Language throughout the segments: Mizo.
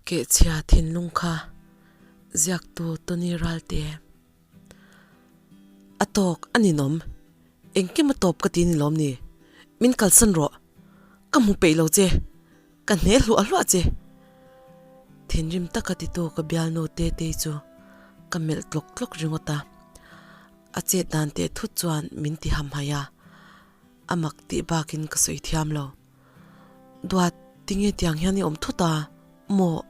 Kehchhia thinlung kha ziaktu Tony Ralte a tawk a ninawm. Engkim a tawp ka ti ni lawm ni? Min kalsan rawh. Ka hmu peih lo che. Ka hne hluah hluah che. Thinrim taka titu ka bialnu Tetei chu ka melh tlawk tlawk ringawt a. A chet dan teh thut chuan min ti hamhaih a. A mak tih bakin ka sawi thiam lo. Duat, tinge tiang hian i awm thut a? Maw?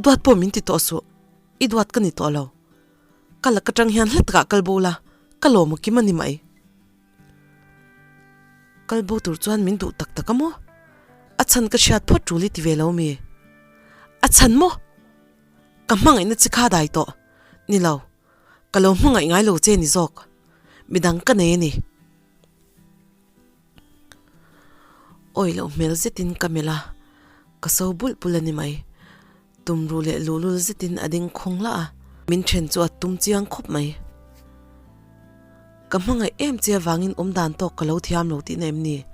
Duat pawh min ti tawh suh. I duat ka ni tawh lo. Ka lak atang hian hla takah kal bo la, ka lawm aw kim a ni mai. Kal bo tur chuan min duh tak tak a maw? A chhan ka hriat phawt tul i ti ve lo mi? A chhan maw? Ka hmangaihna chi kha dai tawh. Ni lo, ka lo hmangaih ngai lo che ni zawk. Midang ka nei a ni. Awi loh hmel zetin ka melh a, ka so bulh bulh a ni mai. Tumruh leh luhlul zetin a ding khawng lah a, min then chu a tum chiang khawp mai. Ka hmangaih em che avangin awm dan tawk ka lo thiam lo tihna em ni?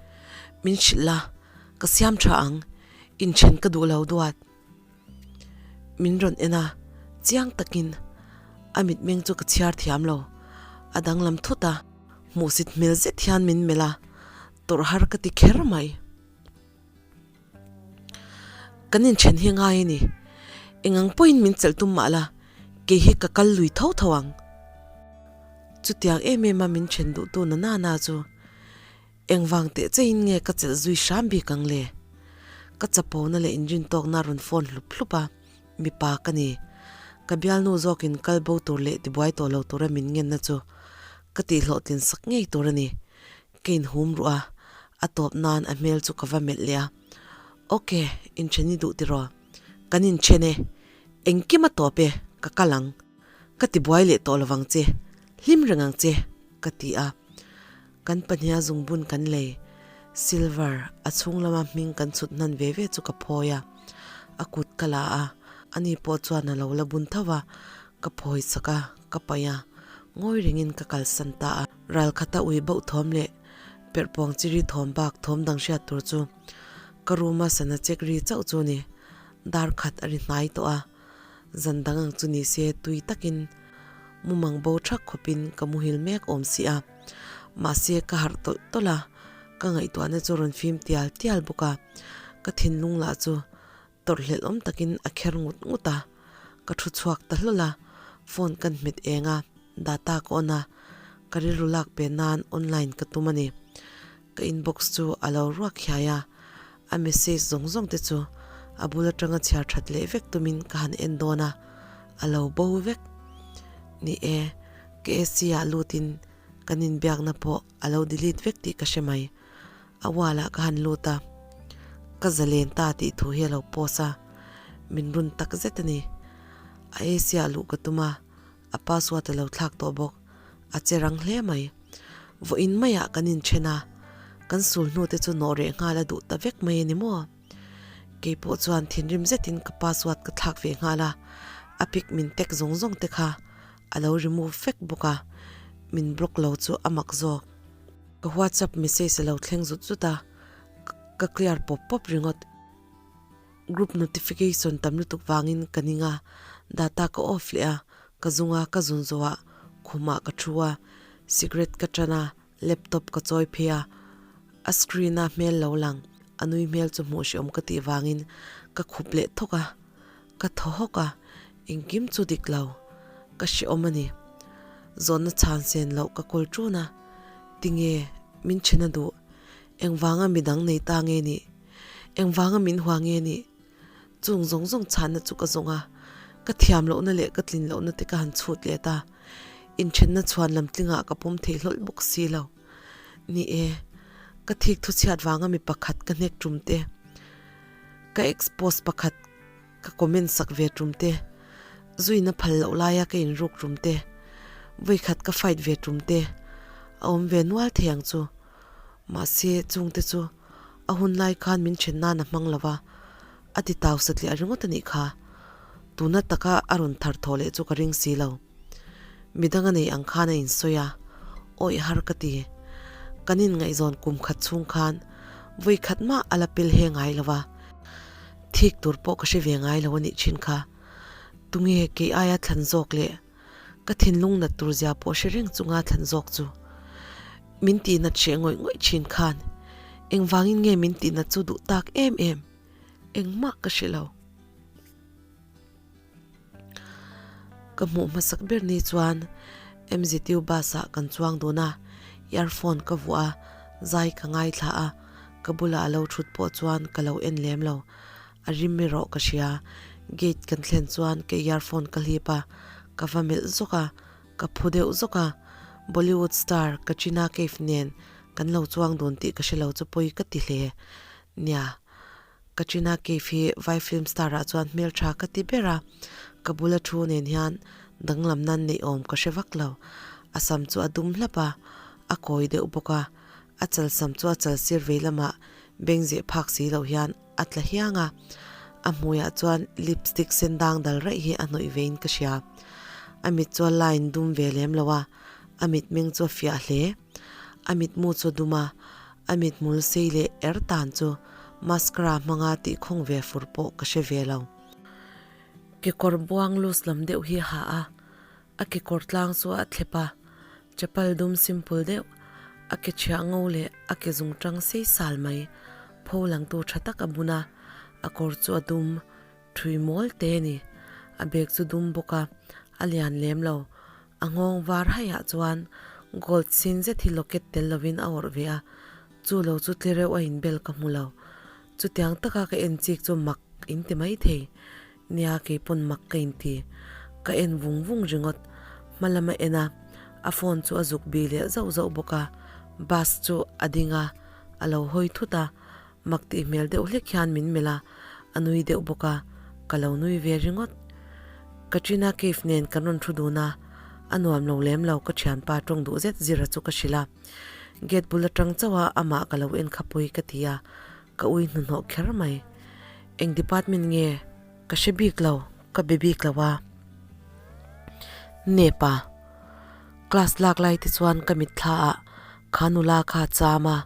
Min hrilh la, ka siam tha ang, inthen ka duh lo duat. Min rawn en a, chiang takin a mitmeng chu ka chhiar thiam lo. A danglam thut a, hmuhsit hmel zet hian min melh a, tawrh har ka ti kher mai. Kan inthen hi ngai a ni. Engang pawhin min chelh tum mah la, kei hi ka kal lui tho tho ang. Chutiang em em a min then duhtu na na na chu engvang teh cheiin nge ka chelh zui hram bik ang le? Ka chapona leh inrintawkna a rawn phone hlup hlup a, mipa ka ni. Ka bialnu zawkin kal bo tur leh tibuai tawh lo tura min ngenna chu ka tihhlawhtlin sak ngei tur a ni. Ka inhum ruh a, a tawp nan a hmel chu ka va melh leh a. Ok, inthen i duh tiraw? Kan inthen e. Engkim a tawp e, ka kal ang. Ka tibuai leh tawh lovang che, hlim reng ang che, ka ti a. Kan pahniha zungbun kan lei, silver, a chhung lama hming kan chhut hnan ve ve chu ka phawi a. A kut ka la a, ani pawh chuan a lo la bun tho va, ka phawi sak a, ka paih a, ngawi rengin ka kalsan ta a. Ral khata ui bauh thawm leh perhpawng chiri thawm bak thawm dang hriat tur chu ka room a sana check ri chauh chu ni. Dar khat a ri hnai tawh a, zan dang ang chu ni se tui takin mumang bo thak khawpin ka muhil mek awm si a. Mahse ka harh tawlh tawlh a, ka ngaihtuahna chu rawn fim tial tial bawk a, ka thinlung lah chu tawrhhlelh awm takin a kher ngut ngut a, ka thu chhuak ta hlawl a, phone kan hmet eng a, data ka on a, ka rilru lak pe nan online ka tum a ni. Ka inbox chu a lo ruak hiai a, a message zawng zawng te chu a bul atanga chhiar that leh vek tumin ka han en dawn a, a lo bo vek. Ni e, ka AC ah lutin kan inbiakna pawh a lo delete vek tih ka hre mai. A wall ah ka han lut a, ka zalen ta tih thu hi a lo post a, min run tak zet a ni. A AC ah luh ka tum a, a password a lo thlak tawh bawk, a che rang hle mai. Vawiin maiah kan inthen a, kan sul hnu te chu nawh reh nghal a duh ta vek mai a ni maw? Keipawh chuan thinrim zetin ka password ka thlak ve nghal a, a pic min tag zawng zawng te kha a lo remove vek bawk a, min block lo chu a mak zawk. Ka whatsapp message a lo thleng zut zut a, ka clear pawp pawp ringawt. Group notification tam lutuk vangin ka ning a, data ka off leh a, ka zung a, ka zun zawh ah khumah ka thu a, cigarette ka tan a, laptop ka chawi phei a, a screen a hmel lo lang, a nui hmel chu hmuh hreawm ka tih vangin ka khup leh thawk a, ka thaw hawk a, engkim chu dik lo, ka hreawm a ni. Zawnna chhan sen loh ka kawl ṭun a, tinge min ṭhen a duh, engvanga midang nei ta nge nih? Engvanga min hua nge nih? Chung zawng zawng chhanna chu ka zawng a, ka thiam lohna leh ka tlin lohna te ka han chhut let a, inthenna chhuan lam tlingah ka pawm thei hlawlh bawk si lo. Ni e, ka thik thu chhiat vanga mi pakhat ka hnek tum te, ka expose pakhat ka comment sak ve tum te, zuina phal loh laia ka inruk tum te, vawikhat ka fight ve tum te a awm ve nual thei ang chu. Mahse, chungte chu a hun lai khan min then nan a hmang lo va, a ti tau satliah ringawt a nih kha. Tuna taka a rawn thar thawh leh chu ka ring si lo. Midang a nei ang khan a insawi a, awih har ka ti. Kan inngaihzawn kum khat chhung khan vawi khat mah a la pel he ngai lo va. Thik tur pawh ka hre ve ngai lo a nih thin kha. Tunge kei aia thlan zawk leh ka thinlung nat tur zia pawh hre reng chunga thlan zawk chu min tihnat hreh ngawih ngawih thin khan engvangin nge min tihnat chu duh tak em em engmah ka hre lo. Ka hmuh hmasak ber ni chuan MZU bus ah kan chuang dun a, earphone ka vuah a, zai ka ngaithla a, ka bulah a lo thut pawh chuan ka lo en lem lo. A rim erawh ka hria, gate kan thlen chuan ka earphone ka hlip a, ka va melh zawk a, ka phu deuh zawk a, Bollywood star Katrina Kaif nen kan lo chuang dun tih ka hre lo chu pawi ka ti hle. Nia. Katrina Kaif hi vai film star ah chuan hmeltha ka ti ber a, ka bula thu nen hian danglam nan neih awm ka hre vak lo. A sam chu a dum hlap a, a kawi deuh bawk a, a chal sam chu a chal sir vei lamah beng zeh phak si loh hian a tla hiang a, a hmuiah chuan lipstick sen dang dal raih hi a hnawih vein ka hria. A mit chu a line dum ve lem lo a, a mitmeng chu a fiah hle. A mitmu chu a dum a, A mithmul sei leh er tan chu mascara hmanga tih khawng ve fur pawh ka hre ve lo. Kekawr buang loose lam deuh hi a ha a, a kekawr tlang chu a thlep a, chapal dum simple deuh, a ke chhiah ngo leh a ke zung tang sei sal mai pho langtu tha tak a bun a, a kawr chu a dum thui mawl te a ni. A bag chu dum bawk a, a lian lem lo. A nghawng var haiah chuan gold sin zet hi locket tel lovin a awrh ve a, chu lo chu tle reuh a inbel ka hmu lo. Chutiang taka ka en chik chu mak in ti mai thei. Nia keipawn mak ka inti. Ka en vung vung ringawt. Hma lam a en a, a phone chu a zuk bi leh zauh zauh bawk a. Bus chu a ding a, a lo hawi thut a. Mak tih hmel deuh hlek hian min melh a, a nui deuh bawk a, ka lo nui ve ringawt. Katrina Kaif nen kan rawn thu dun a, a nuam lo lem lo ka thianpa tawng duh zet zira chu ka hrilh a. Gate bul atang chauh a amah ka lo en kha pawi ka ti a, ka ui hnuhnawh kher mai. Eng department nge ka hre bik lo, ka be bik lo a. Nepa. Class lak lai te chuan ka mitthla ah kha nula kha a cham a,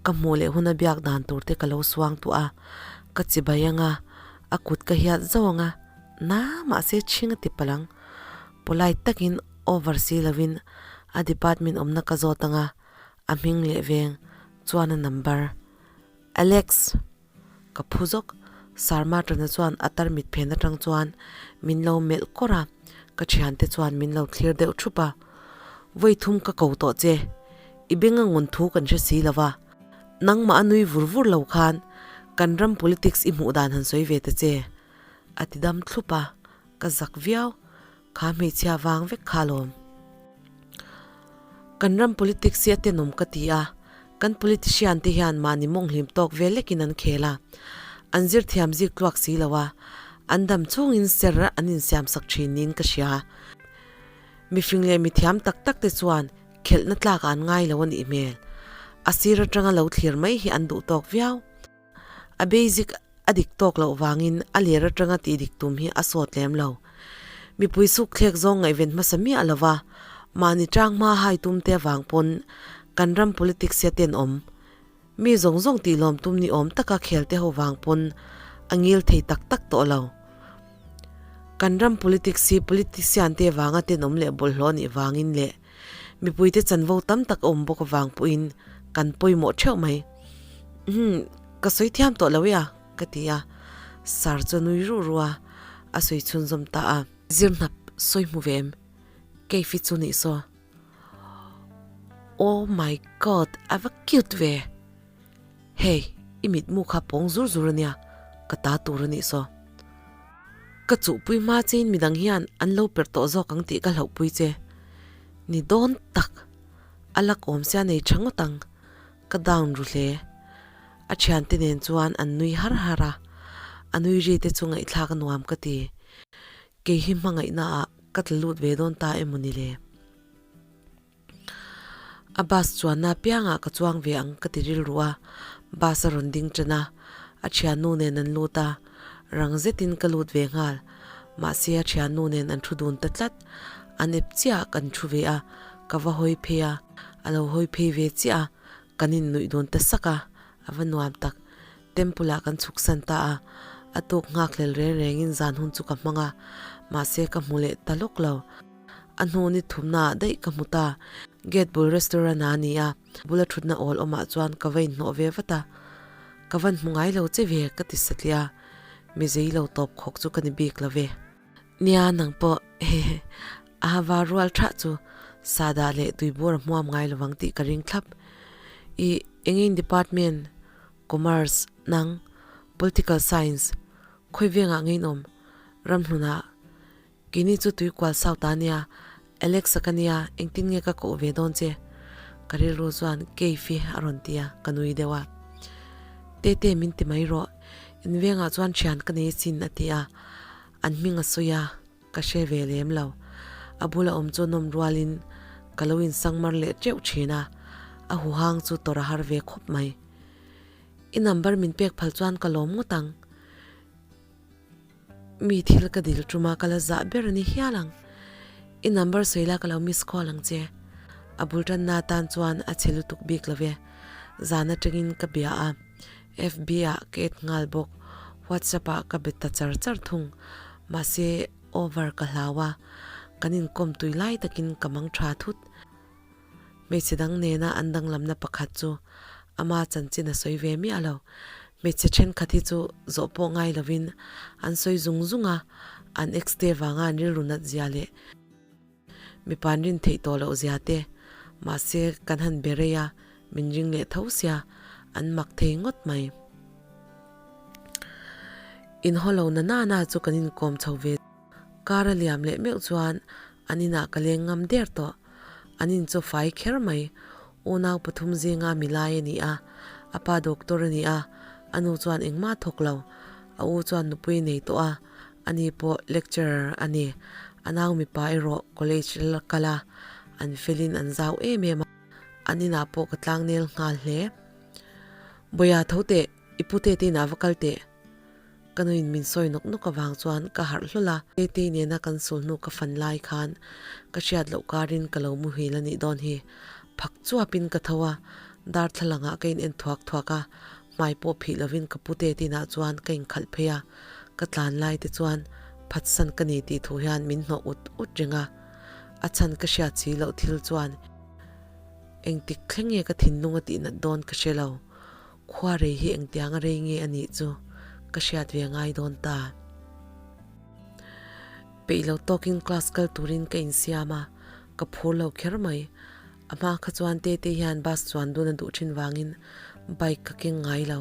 ka hmuh leh huna biak dan tur te ka lo suang tuah a, ka chi bai ang a, a kut ka hiat zauh ang a, na mahse chhing a ti palh ang. Polite takin over si lovin a department awmna ka zawt ang a, a hming leh veng chuan a number. Alex! Ka phu zawk. Sarma tana chuan a tarmit phen atang chuan min lo melh kawr a, ka thiante chuan min lo thlir deuh thup a. Vawi thum ka ko tawh che, i beng a ngun thu kan hre si lo va, nangmah a nui vur vur lo khan kan ram politics i hmuh dan han sawi ve ta che, a ti dam thlup a, ka zak viau. Kha hmeichhia vang vek kha alawm. Kan ram politics hi a tenawm ka ti a, kan politician te hian mahni mawnghlim tawk vel lekin an khel a, an zir thiam zik tluak si lo a, an dam chungin ser an insiam sak thin niin ka hria. Mifing leh mithiam tak tak te chuan khelhna tlak ah an ngai lo a nih hmel. A sir atanga lo thlir mai hi an duh tawk viau. A basic a dik tawk loh vangin a ler atanga tih dik tum hi a sawt lem lo. Mipui suk thlek zawng ngaihven hmasa miah lova mahni tang hma hai tum te avang pawn kan ram politics hi a tenawm. Mi zawng zawng tih lawm tum ni awm taka khel te ho vang pawn a ngil thei tak tak tawh lo. Kan ram politics hi politician te vanga tenawm leh bawlhhlawh nih vangin leh Mipuite chanvo tam tak a awm bawk avang pawhin kan pawimawh theuh mai. Umm, ka sawi thiam tawh lo e a, ka ti a. Sir chu a nui ruh ruh a, a sawi chhunzawm ta a. Zir hnap sawi hmu ve em? Keifi chu nih saw. Oh my God, a va cute ve! Hey, i mitmu kha pawng zur zur a nia, ka ta tur a nih saw. Ka chuhpui hma chein midang hian an lo perh tawh zawk ang tih ka hlauhpui che. Ni dawn tak! A lak awm sia nei tha ngawt ang. Ka down ru hle. A thiante nen chuan an nui har har a, a nui ri te chu ngaihthlak a nuam ka ti. Kei hi hmangaihna ah ka tla lut ve dawn ta emaw ni le? A bus chuanna apiangah ka chuang ve ang ka ti rilru a, bus a rawn ding tan a, a thiannu nen an lut a, rang zetin ka lut ve nghal, mahse a thiannu nen an thu dun ta tlat, an ep chiah ah kan thu ve a, ka va hawi phei a, a lo hawi phei ve chiah a, kan innuih dun ta sak a, a va nuam tak, temple ah kan chhuk san ta a. A tuk nghakhlel reng rengin zan hun chu ka hmang a, mahse ka hmu leh ta lawk lo. A hnu ni thumnaah daih ka hmu ta. Gate bul restaurant ah a ni a, bula thutna awl awmah chuan ka va inhnawh ve vat a. Ka van hmu ngai lo che ve ka ti satliah a, mi zei lo tawp khawk chu ka ni bik lo ve. Nia nang pawh hehe a ha var rual thah chu sahdah leh tuibur a hmuam ngai lovang tih ka ring thlap. I engin department, commerce, nang, political science, khawi vengah ngeinawm, ramhlunah Keini chu tuikual south a nia, Alex-a ka nia, engtin nge ka koh ve dawn che? Ka rilru chuan Cave hi a rawn ti a, ka nui deuh a. Tete min ti mai rawh, in vengah chuan thian ka nei asin a ti a, an hming a sawi a, ka hre ve lem lo. A bula awm chu nawm rualin ka lo insangmar leh teuh thin a, a huhang chu tawrh a har ve khawp mai. I number min pek phal chuan ka lawm ngawt ang. Mi thil ka dil ṭuma ka la zah ber a ni hial ang. I number sawi la ka lo miss call ang che. A bul ṭanna atan chuan a che lutuk bik lo ve. Zan aṭangin ka bia a, FB ah ka add nghal bawk. WhatsApp ah ka be ta char char thung. Mahse over ka hlau a, kan inkawm tui lai takin ka mang ṭha thut. Hmeichhe dang nena an danglamna pakhat chu ama chanchin a sawi ve miah lo. Hmeichhe thenkhat hi chu zawh pawh ngai lovin an sawi zung zung a, an ex te vanga an rilru nat zia leh mipa an rin theih tawh loh zia te. Mahse kan han be rei a, min ring leh tho sia, an mak thei ngawt mai. Inhaw lo na na na chu kan inkawm chho ve. Kar a liam leh meuh chuan an inah ka leng ngam der tawh. An in chaw fai kher mai. Unau pathum zinga mi lai a ni a, a pa doctor a ni a, a nu chuan engmah thawk lo. A u chuan nupui a nei tawh a, ani pawh lecturer a ni. A nau mipa erawh college la kal a, an felin an zau em em a, an inah pawh ka tlangnel nghal hle. Bawia tho teh, i pute te inah va kal teh. Ka nuin min sawi nawk nawk avang chuan ka harh hlawl a. Tetei nena kan sul hnu ka fan lai khan ka hriat loh karin ka lo muhil a nih dawn hi. Phak chuapin ka tho a, darthlalangah ka in en thuak thuak a, hmai pawh phih lovin ka pu Tetinah chuan ka inkhalh phei a, ka tlan lai te chuan phatsan ka ni tih thu hian min hnawh ut ut reng a. A chhan ka hriat si loh thil chuan engtik thleng nge ka thinlung a tihnat dawn ka hre lo. Khua rei hi engtiang a rei nge a nih chu ka hriat ve ngai dawn ta. Peih lo tawkin class kal turin ka insiam a, ka phur lo kher mai. A hma kha chuan Tete hian bus chuan dun a duh thin vangin bike ka keng ngai lo.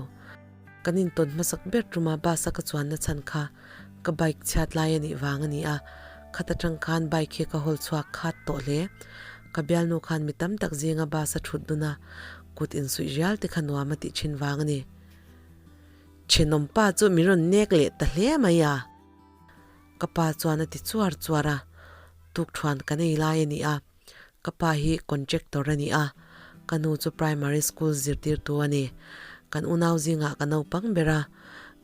Kan intawn hmasak ber tuma bus a ka chuanna chhan kha ka bike chhiat lai a nih vang a ni a, khat atang khan bike hi ka hawl chhuak khat tawh hle. Ka bialnu khan mi tam tak zinga bus a thut dun a, Kut insuih rial te kha nuam a tih thin vang a ni. Thenawm pa chu min rawn nek leh ta hle mai a. Ka pa chuan a ti chuar chuar a, tukthuan kan ei lai a ni a, ka pa hi contractor a ni a, ka nu chu primary school zirtirtu a ni. Kan unau zingah ka naupang ber a,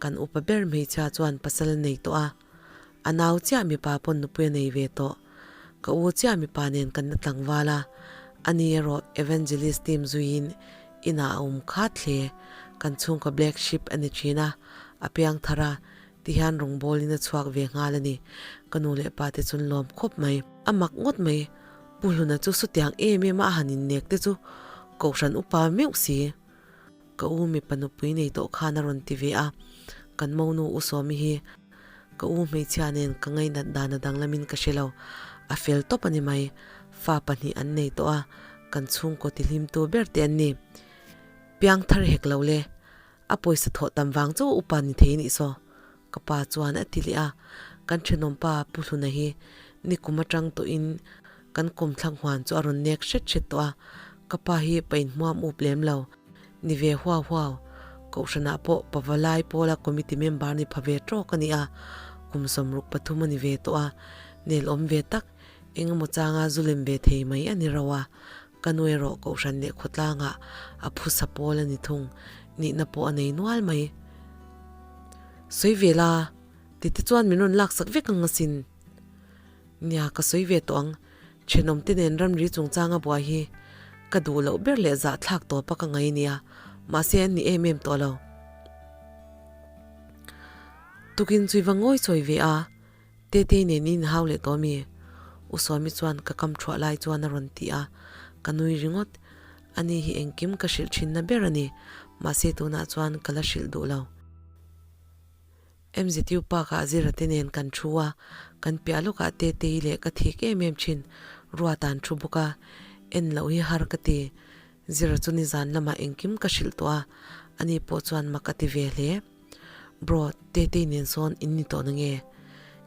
kan upa ber hmeichhia chuan pasal a nei tawh a. A nau chiah mipa pawn nupui a nei ve tawh. Ka u chiah mipa nen kan la tlangval a, ani erawh Evangelist team zuiin inah a awm khat hle. Kan chhungkaw black sheep a ni thin a, a piang thar a, tihian rawngbawlin a chhuak ve nghal a ni. Ka nu leh pa te chuan lawm khawp mai. A mak ngawt mai, Pu Hluna chu sutiang em em a a han innek te chu Kohhran upa meuh si. Ka u mipa nupui nei tawh khan a rawn ti ve a, kan monu U Sawmi hi ka u hmeichhia nen ka ngainat dan a danglamin ka hre lo, a fel tawp a ni mai, fa pahnih an nei tawh a, kan chhungkaw tihlimtu ber te an ni. Piang thar hek lo le, a pawisa thawh tam vang chauh upa ni thei anih saw, ka pa chuan a ti leh a, kan thenawmpa Pu Hluna hi nikum atang tawhin Kan kawmthlang huan chu a rawn nek hret hret tawh a, ka pa hi pa inhmuam up lem lo. Ni ve huau huau. Kohhranah pawh Pavalai pawla committee member ni pha ve tawk a ni a, kum 63 a ni ve tawh a, nel awm ve tak, eng emaw changa zu lem ve thei mai a ni ro a, ka nu erawh Kohhran leh khawtlangah a phusa pawl a ni thung, nihna pawh a nei nual mai. Sawi ve la, tite chuan min rawn laksak vek ang asin. Nia, ka sawi ve tawh ang. Thenawmte nen ramri chungchanga buai hi ka duh loh ber leh zahthlak tawpa ka ngai nia, mahse an ni em em tawh lo. Tukin chu i va ngawi chawi ve a, Tetei nen i inhau leh tawh mi? U Sawmi chuan ka kam thuah lai chuan a rawn ti a, ka nui ringawt. Ani hi engkim ka hrilh thinna ber a ni, mahse tunah chuan ka la hrilh duh lo. MZU Park-ah Zira te nen kan thu a, kan piah lawkah Tetei leh ka thik em em thin Ruata an thu bawk a, en loh hi har ka ti. Zira chu nizan lamah engkim ka hrilh tawh a, ani pawh chuan mak a ti ve hle. Bro, Tetei nen sawn in ni tawh nange?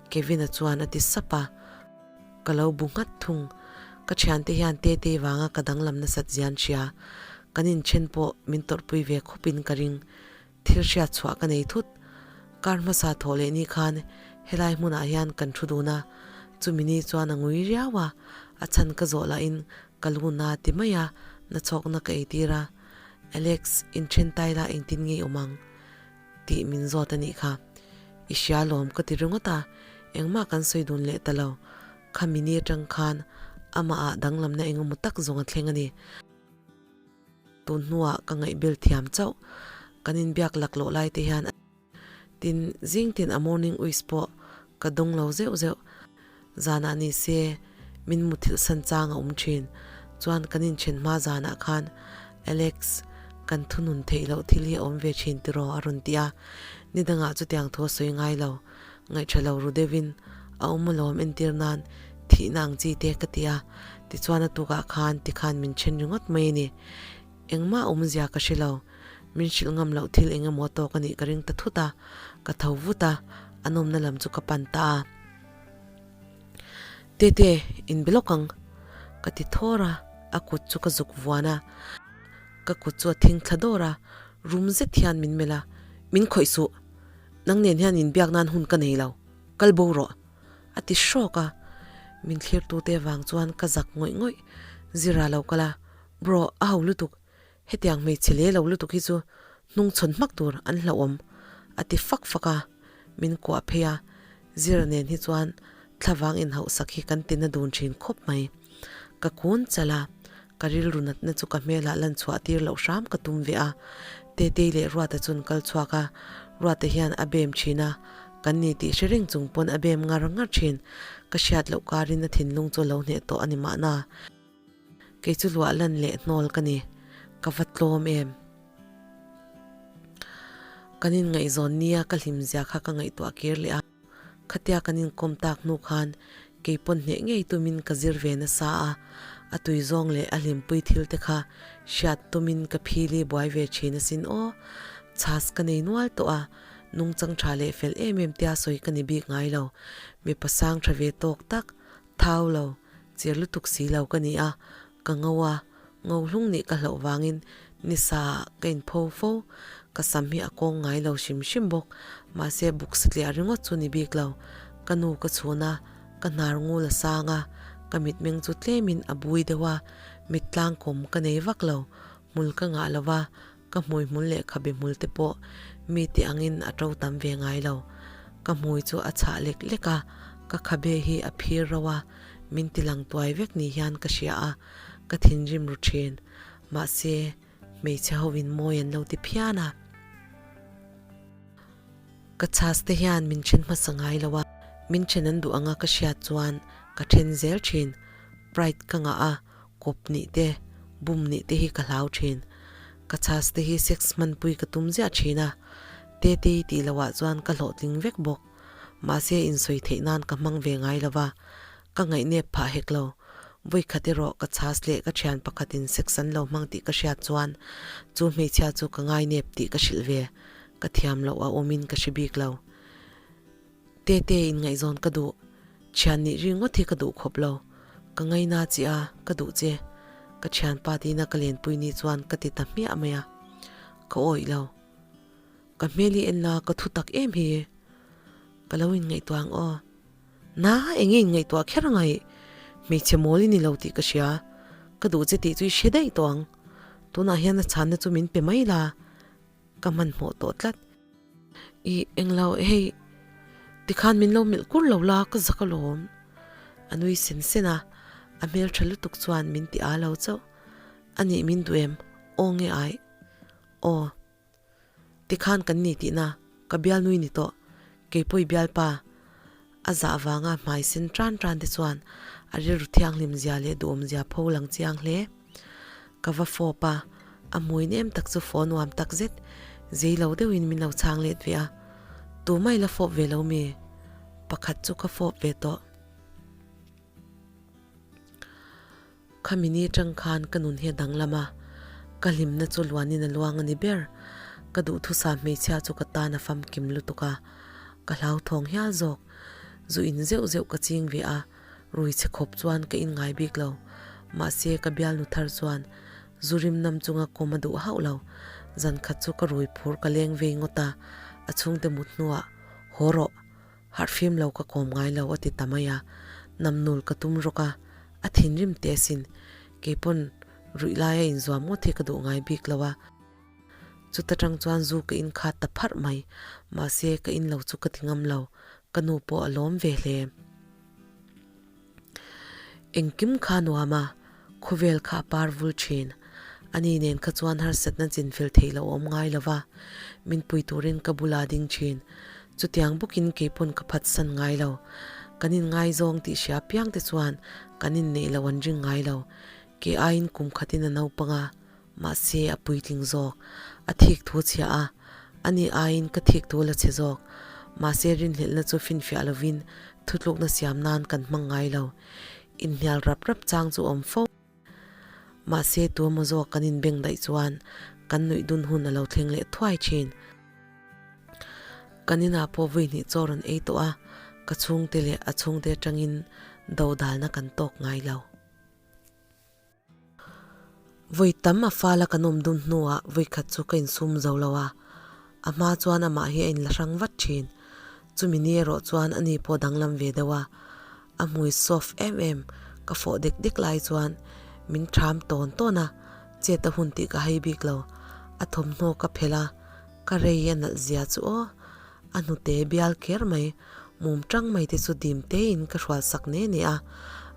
Kevin-a chuan a ti sap a, ka lo bu nghat thung. Ka thiante hian Tetei vanga ka danglam nasat zian hria, kan inthen pawh min tawrhpui ve khawpin ka ring. Thil hriat chhuah ka nei thut. Kar hmasa thawh leh ni khan helai hmunah hian kan thu dun a, chumi ni chuan a ngui riau a, a chhan ka zawh lahin ka lu na ti mai a, nachhawkna ka eitir a, Alex, inthen tai la engtin nge i awm ang? tih min zawt a nih kha. I hria lawm ka ti ringawt a, engmah kan sawi dun leh ta lo. Khami ni atang khan amah ah danglamna engemaw tak zawng a thleng a ni. Tun hnuah ka ngaihbel thiam chauh. Kan inbiak laklawh lai te hian tin zing tin a morning wish pawh ka dawng lo zeuh zeuh. Zanah ni se min muthilh san chang a awm thin. Chuan kan inthen hma zanah khan Alex, kan thunun theih loh thil hi a awm ve thin tiraw a rawn ti a. Ni dangah chutiang thu a sawi ngai lo. Ngaihṭha lo ru deuhin a awm alawm entir nan thihna ang chi te ka ti a, tichuan a tukah khan tikhan min ṭhen ringawt mai a ni. Engmah awmzia ka hre lo, min hrilh ngam loh thil eng emaw tawk a nih ka ring ta thut a, ka tho vut a, a nawmna lam chu ka pan ta a. Tete, inbe lawk ang, ka ti thawr a, a kut chu ka zuk vuan a, ka kut chu a thing thla dawr a, rum zet hian min melh a, Min khawih suh, Nang nen hian inbiak nan hun ka nei lo, kal bo rawh, a ti hrawk a. Min thlirtute vang chuan ka zak ngawih ngawih. Zira lo kal a, Bro, a ho lutuk, hetiang hmeichhe le lo lutuk hi chu hnungchhawn hmak tur an hlauhawm, a ti fak fak a. Min kuah phei a, Zira nen hi chuan thlavang inhauhsak hi kan tina dun thin khawp mai. Ka kun chalh a, Ka rilru natna chu ka hmelah lan chhuah tir loh hram ka tum ve a, Tetei leh Ruata chuan kal chhuak a, Ruata hian a bem thin a, kan ni tih hre reng chung pawn a bem ngar ngar thin, ka hriat loh karin a thinlung chu a lo hneh tawh a ni mahna. Kei chu luah lan leh hnawl ka ni, ka va tlawm em. Kan inngaihzawn nia ka hlimzia kha ka ngaihtuah kir leh a. Khatia kan inkawm tak hnu khan kei pawn hneh ngei tumin ka zir ve nasa a, a tui zawng leh a hlimpui thil te kha hriat tumin ka phili buai ve thin asin aw. Chhas ka nei nual tawh a, nungchang tha leh fel em em tia sawi ka ni bik ngai lo. Mipa sang tha ve tawk tak, thau lo, cher lutuk si lo ka ni a, ka ngo a, Ngo hlung nih ka hlauh vangin nisa ka inpho fo, ka sam hi a kawng ngai lo hrim hrim bawk, mahse buk satliah ringawt chu ni bik lo. Ka nu ka chhun a, ka hnar ngul a sang a, ka mitmeng chu tlemin a bui deuh a, mit tlangkawm ka nei vak lo, hmul ka ngah lo va, ka hmui hmul leh khabe hmul te pawh mite angin a to tam ve ngai lo. Ka hmui chu a chhah lek lek a, ka khabe hi a phir ro a, min ti lang tuai vek ni hian ka hria a, ka thinrim ru thin. Mahse, hmeichhe hovin mawi an lo ti phian a. Ka chhas te hian min then hmasa ngai lo a, min then an duh anga ka hriat chuan ka then zel thin. Pride ka ngah a, kawp nih te, bum nih te hi ka hlau thin. Ka chhas te hi sex hmanpui ka tum ziah thin a, Tetei tih loh ah chuan ka hlawhtling vek bawk. Mahse insawi theih nan ka hmang ve ngai lo va, ka ngaihnep phah hek lo. Vawikhat erawh ka chhas leh ka thian pakhatin sex an lo hmang tih ka hriat chuan chu hmeichhia chu ka ngainep tih ka hrilh ve. Ka thiam loh a awmin ka hre bik lo. Tete inngaihzawn ka duh. Thian nih ringawt hi ka duh khawp lo. Ka ngaina che a, ka duh che. Ka thianpa tina ka lenpui ni chuan ka ti ta hmiah mai a. Ka awih lo. Ka hmel hi en la ka thu tak em hi. Ka lo inngaihtuah ang aw. Na enge inngaihtuah kher a ngaih? Hmeichhe mawl i ni lo tih ka hria. Ka duh che tih chu i hre daih tawh ang. Tunah hian a chhanna chu min pe mai la. Ka hmanhmawh tawh tlat. I englo hei tikhan min lo melh kur lo la ka zak alawm. A nui sen sen a, a hmeltha lutuk chuan min ti a lo chauh. Anih min duh em? Aw nge ai? Aw. Tikhan kan ni tihna ka bialnui ni tawh. Keipawh i bialpa a zah vanga hmai sen tan tan te chuan a rilru thianghlim zia leh duhawm zia pho lang chiang hle. Ka va fawp a, a hmui nem tak chu fawh nuam tak zet zei lo deuhin min lo chhang let ve a, tumah i la fawp ve lo mi? Pakhat chu ka fawp ve tawh. Khami ni atang khan ka nun hi a danglam a, ka hlimna chu luanin a luang a ni ber. Ka duhthusam hmeichhia chu ka tan a famkim lutuk a, ka hlauthawng hial zawk. Zu in zeuh zeuh ka ching ve a, rui chhe khawp chuan ka in ngai bik lo. Mahse ka bialnu thar chuan zu rim nam chunga kawm a duh hauh lo. Zan khat chu ka rui phur ka leng vei ngawt a, a chhungte mut hnuah haw rawh. Harhfim lo ka kawm ngai lo a ti ta mai a, namnul ka tum rawk a, a thinrim teh asin, keipawn ruih laia inzuam ngawt hi ka duh ngai bik lo a. Chuta tang chuan zu ka inkhat ta pharh mai, mahse ka in lo chu ka ti ngam lo, ka nu pawh a lawm ve hle. Engkim kha nuam a, khawvel kha a par vul thin. Ani nen kha chuan harsatna chinfel theih loh a awm ngai lo va, min pui turin ka bula ding thin. Chutiang bawkin keipawn ka phatsan ngai lo. Kan inngaizawng tih hria piang te chuan kan inneih loh an ring ngai lo. Kei aiin kum khatin a naupang a. Mahse, a puitling zawk. A thik thu chhia a, ani aiin ka thik thu la chhe zawk. Mahse, rinhlelhna chu finfiah lovin thutlukna siam nan kan hmang ngai lo. Inhnial rap rap chang chu awm fo. Mahse, tuemaw zawk kan inbeng daih chuan kan nuih dun hun a lo thleng leh thuai thin. Kan inah pawh vui hnih chaw rawn ei tawh a, ka chhungte leh a chhungte atangin dodalna kan tawk ngai lo. Vawi tam a fala kan awm dun hnuah vawi khat chu ka insum zo lo a, a hma chuan amah hi a inla hrang vat thin. Chumi ni erawh chuan ani pawh danglam ve deuh a, a hmui soft em em ka fawh dek dek lai chuan min ṭham tawn tawn a, chet a hun tih ka hai bik lo. A thawmhnaw ka phelh a, ka rei a nalh zia chu aw, a hnute bial kher mai. Mum tang mai te chu dim tein ka hrual sak ne ne a,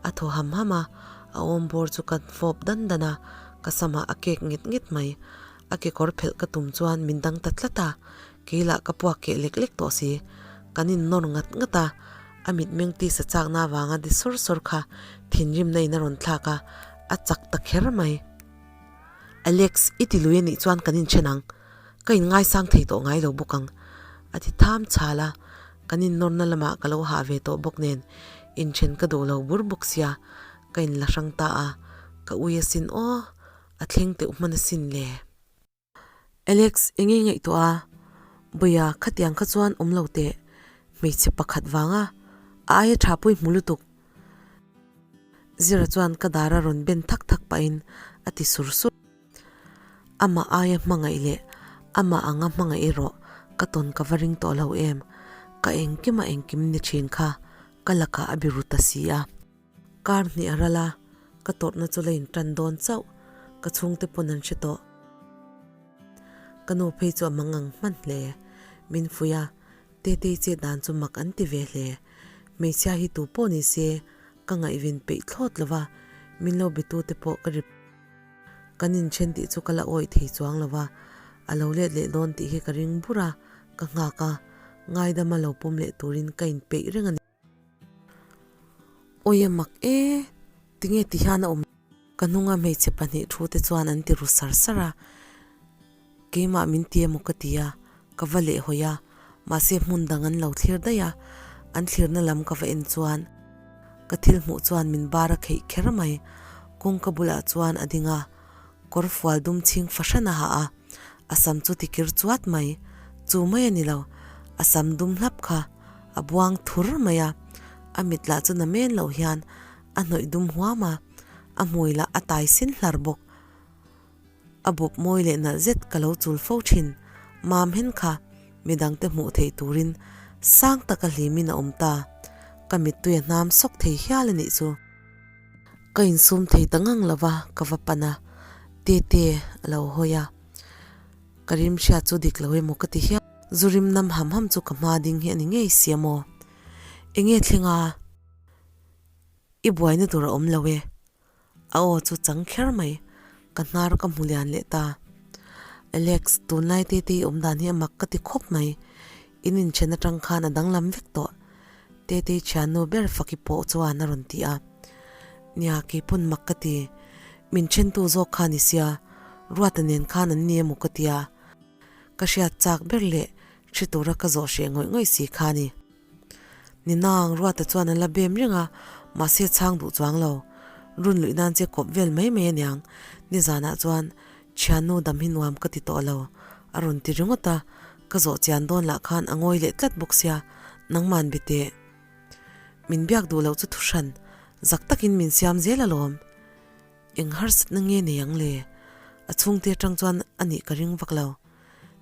a thaw ham ham a, a awm bawr chu ka fawp dan dan a, ka samah a kek nget nget mai. A kekawr phelh ka tum chuan min dang ta tlat a, kei lah ka puak keh lek lek tawh si. Kan innawr ngat ngat a, a mitmeng tisa chakna avanga di sawr sawr kha thinrimna in a rawn thlak a, a chak ta kher mai. Alex, i ti lui anih chuan kan inthen ang. Ka inngaisang thei tawh ngai lo bawk ang, a ti tham chhal a, kan innawrna lamah ka lo hah ve tawh bawk nen inthen ka duh lo bur bawk sia, ka inla hrang ta a, ka ui asin aw, a thleng teuh hman asin le. Alex, enge ngaihtuah a? Bawia, khatiang kha chuan awm lo teh, hmeichhe pakhat vanga a aia tha pawh i hmu lutuk. Zira chuan ka dara rawn ben thak thak pahin a ti sur sur. Amah aia hmangaih leh amah anga hmangaih erawh ka tawn ka va ring tawh lo em? Ka engkim a engkim ni thin kha ka lakah a biru ta si a. Kar hnih a ral a, ka tawrhna chu la intan dawn chauh, ka chhungte pawn an hre tawh. Ka nu phei chu a mangang hman hle. Min fuih a, Tetei chet dan chu mak an ti ve hle. Hmeichhia hi tu pawh ni se ka ngaihven peih thlawt lo va, min lo betute pawh ka ri. Kan inthen tih chu ka la awih thei chuang lo va, a lo let leh dawn tih hi ka ring bur a, ka nghak a, ngaidama lo pawm leh turin ka inpeih reng a ni. Awi a mak e, tinge ti hian a awm? Ka hnunga hmeichhe pahnih thu te chuan an ti ru sar sar a, keimah min ti emaw ka ti a, ka va lehhawi a, mahse hmun dang an lo thlir daih a, an thlirna lam ka va en chuan ka thil hmuh chuan min bar a kheih kher mai, kawngka bulah chuan a ding a, kawr fual dum chhing fahran a ha a, a sam chu tikir chuat mai, chu mai a ni lo, a sam dum hlap kha a buang thur mai a, a mit lah chu na men loh hian a hnawih dum huam a, a hmui lah a tai sin hlar bawk. A bawp mawi leh nalh zet ka lo chul fo thin. Mam hen kha midangte hmuh theih turin sang taka hlimin a awm ta. Ka mittui a hnam sawk thei hial a nih chu. Ka insum thei ta ngang lo va, ka va pan a, Tete a lo hawi a. Ka rim hriat chu dik lo emaw ka ti hial. Zu rim nam ham ham chu ka hma ding hi a ni ngei si a maw? Enge thleng a? I buaina tur a awm lo e. A aw chu chang kher mai, ka hnar ka hmu lian leh ta. Alex, tunlai Tetei awm dan hi a mak ka ti khawp mai. In inchen atang khan a danglam vek tawh. Tetei thiannu ber Faki pawh chuan a rawn ti a. Nia, keipawn mak ka ti. Min thentu zawk kha ni sia, Ruata nen khan an ni emaw ka tia. Ka hriat chak ber leh hre tura ka zawh hreh ngawih ngawih si kha ni. Ni nang, Ruata chuan a la bem reng a, mahse chhang duh chuang lo. Run luih nan che kawp vel mai mai aniang. Nizanah chuan Thiannu dam hi nuam ka ti tawh lo, a rawn ti ringawt a, ka zawh chian dawn lah khan a ngawi leh tlat bawk sia, nangman bi teh. Min biak duh loh chu thu hran, zak takin min siam zel alawm. Eng harsatna nge nei ang le? A chhungte atang chuan a nih ka ring vak lo.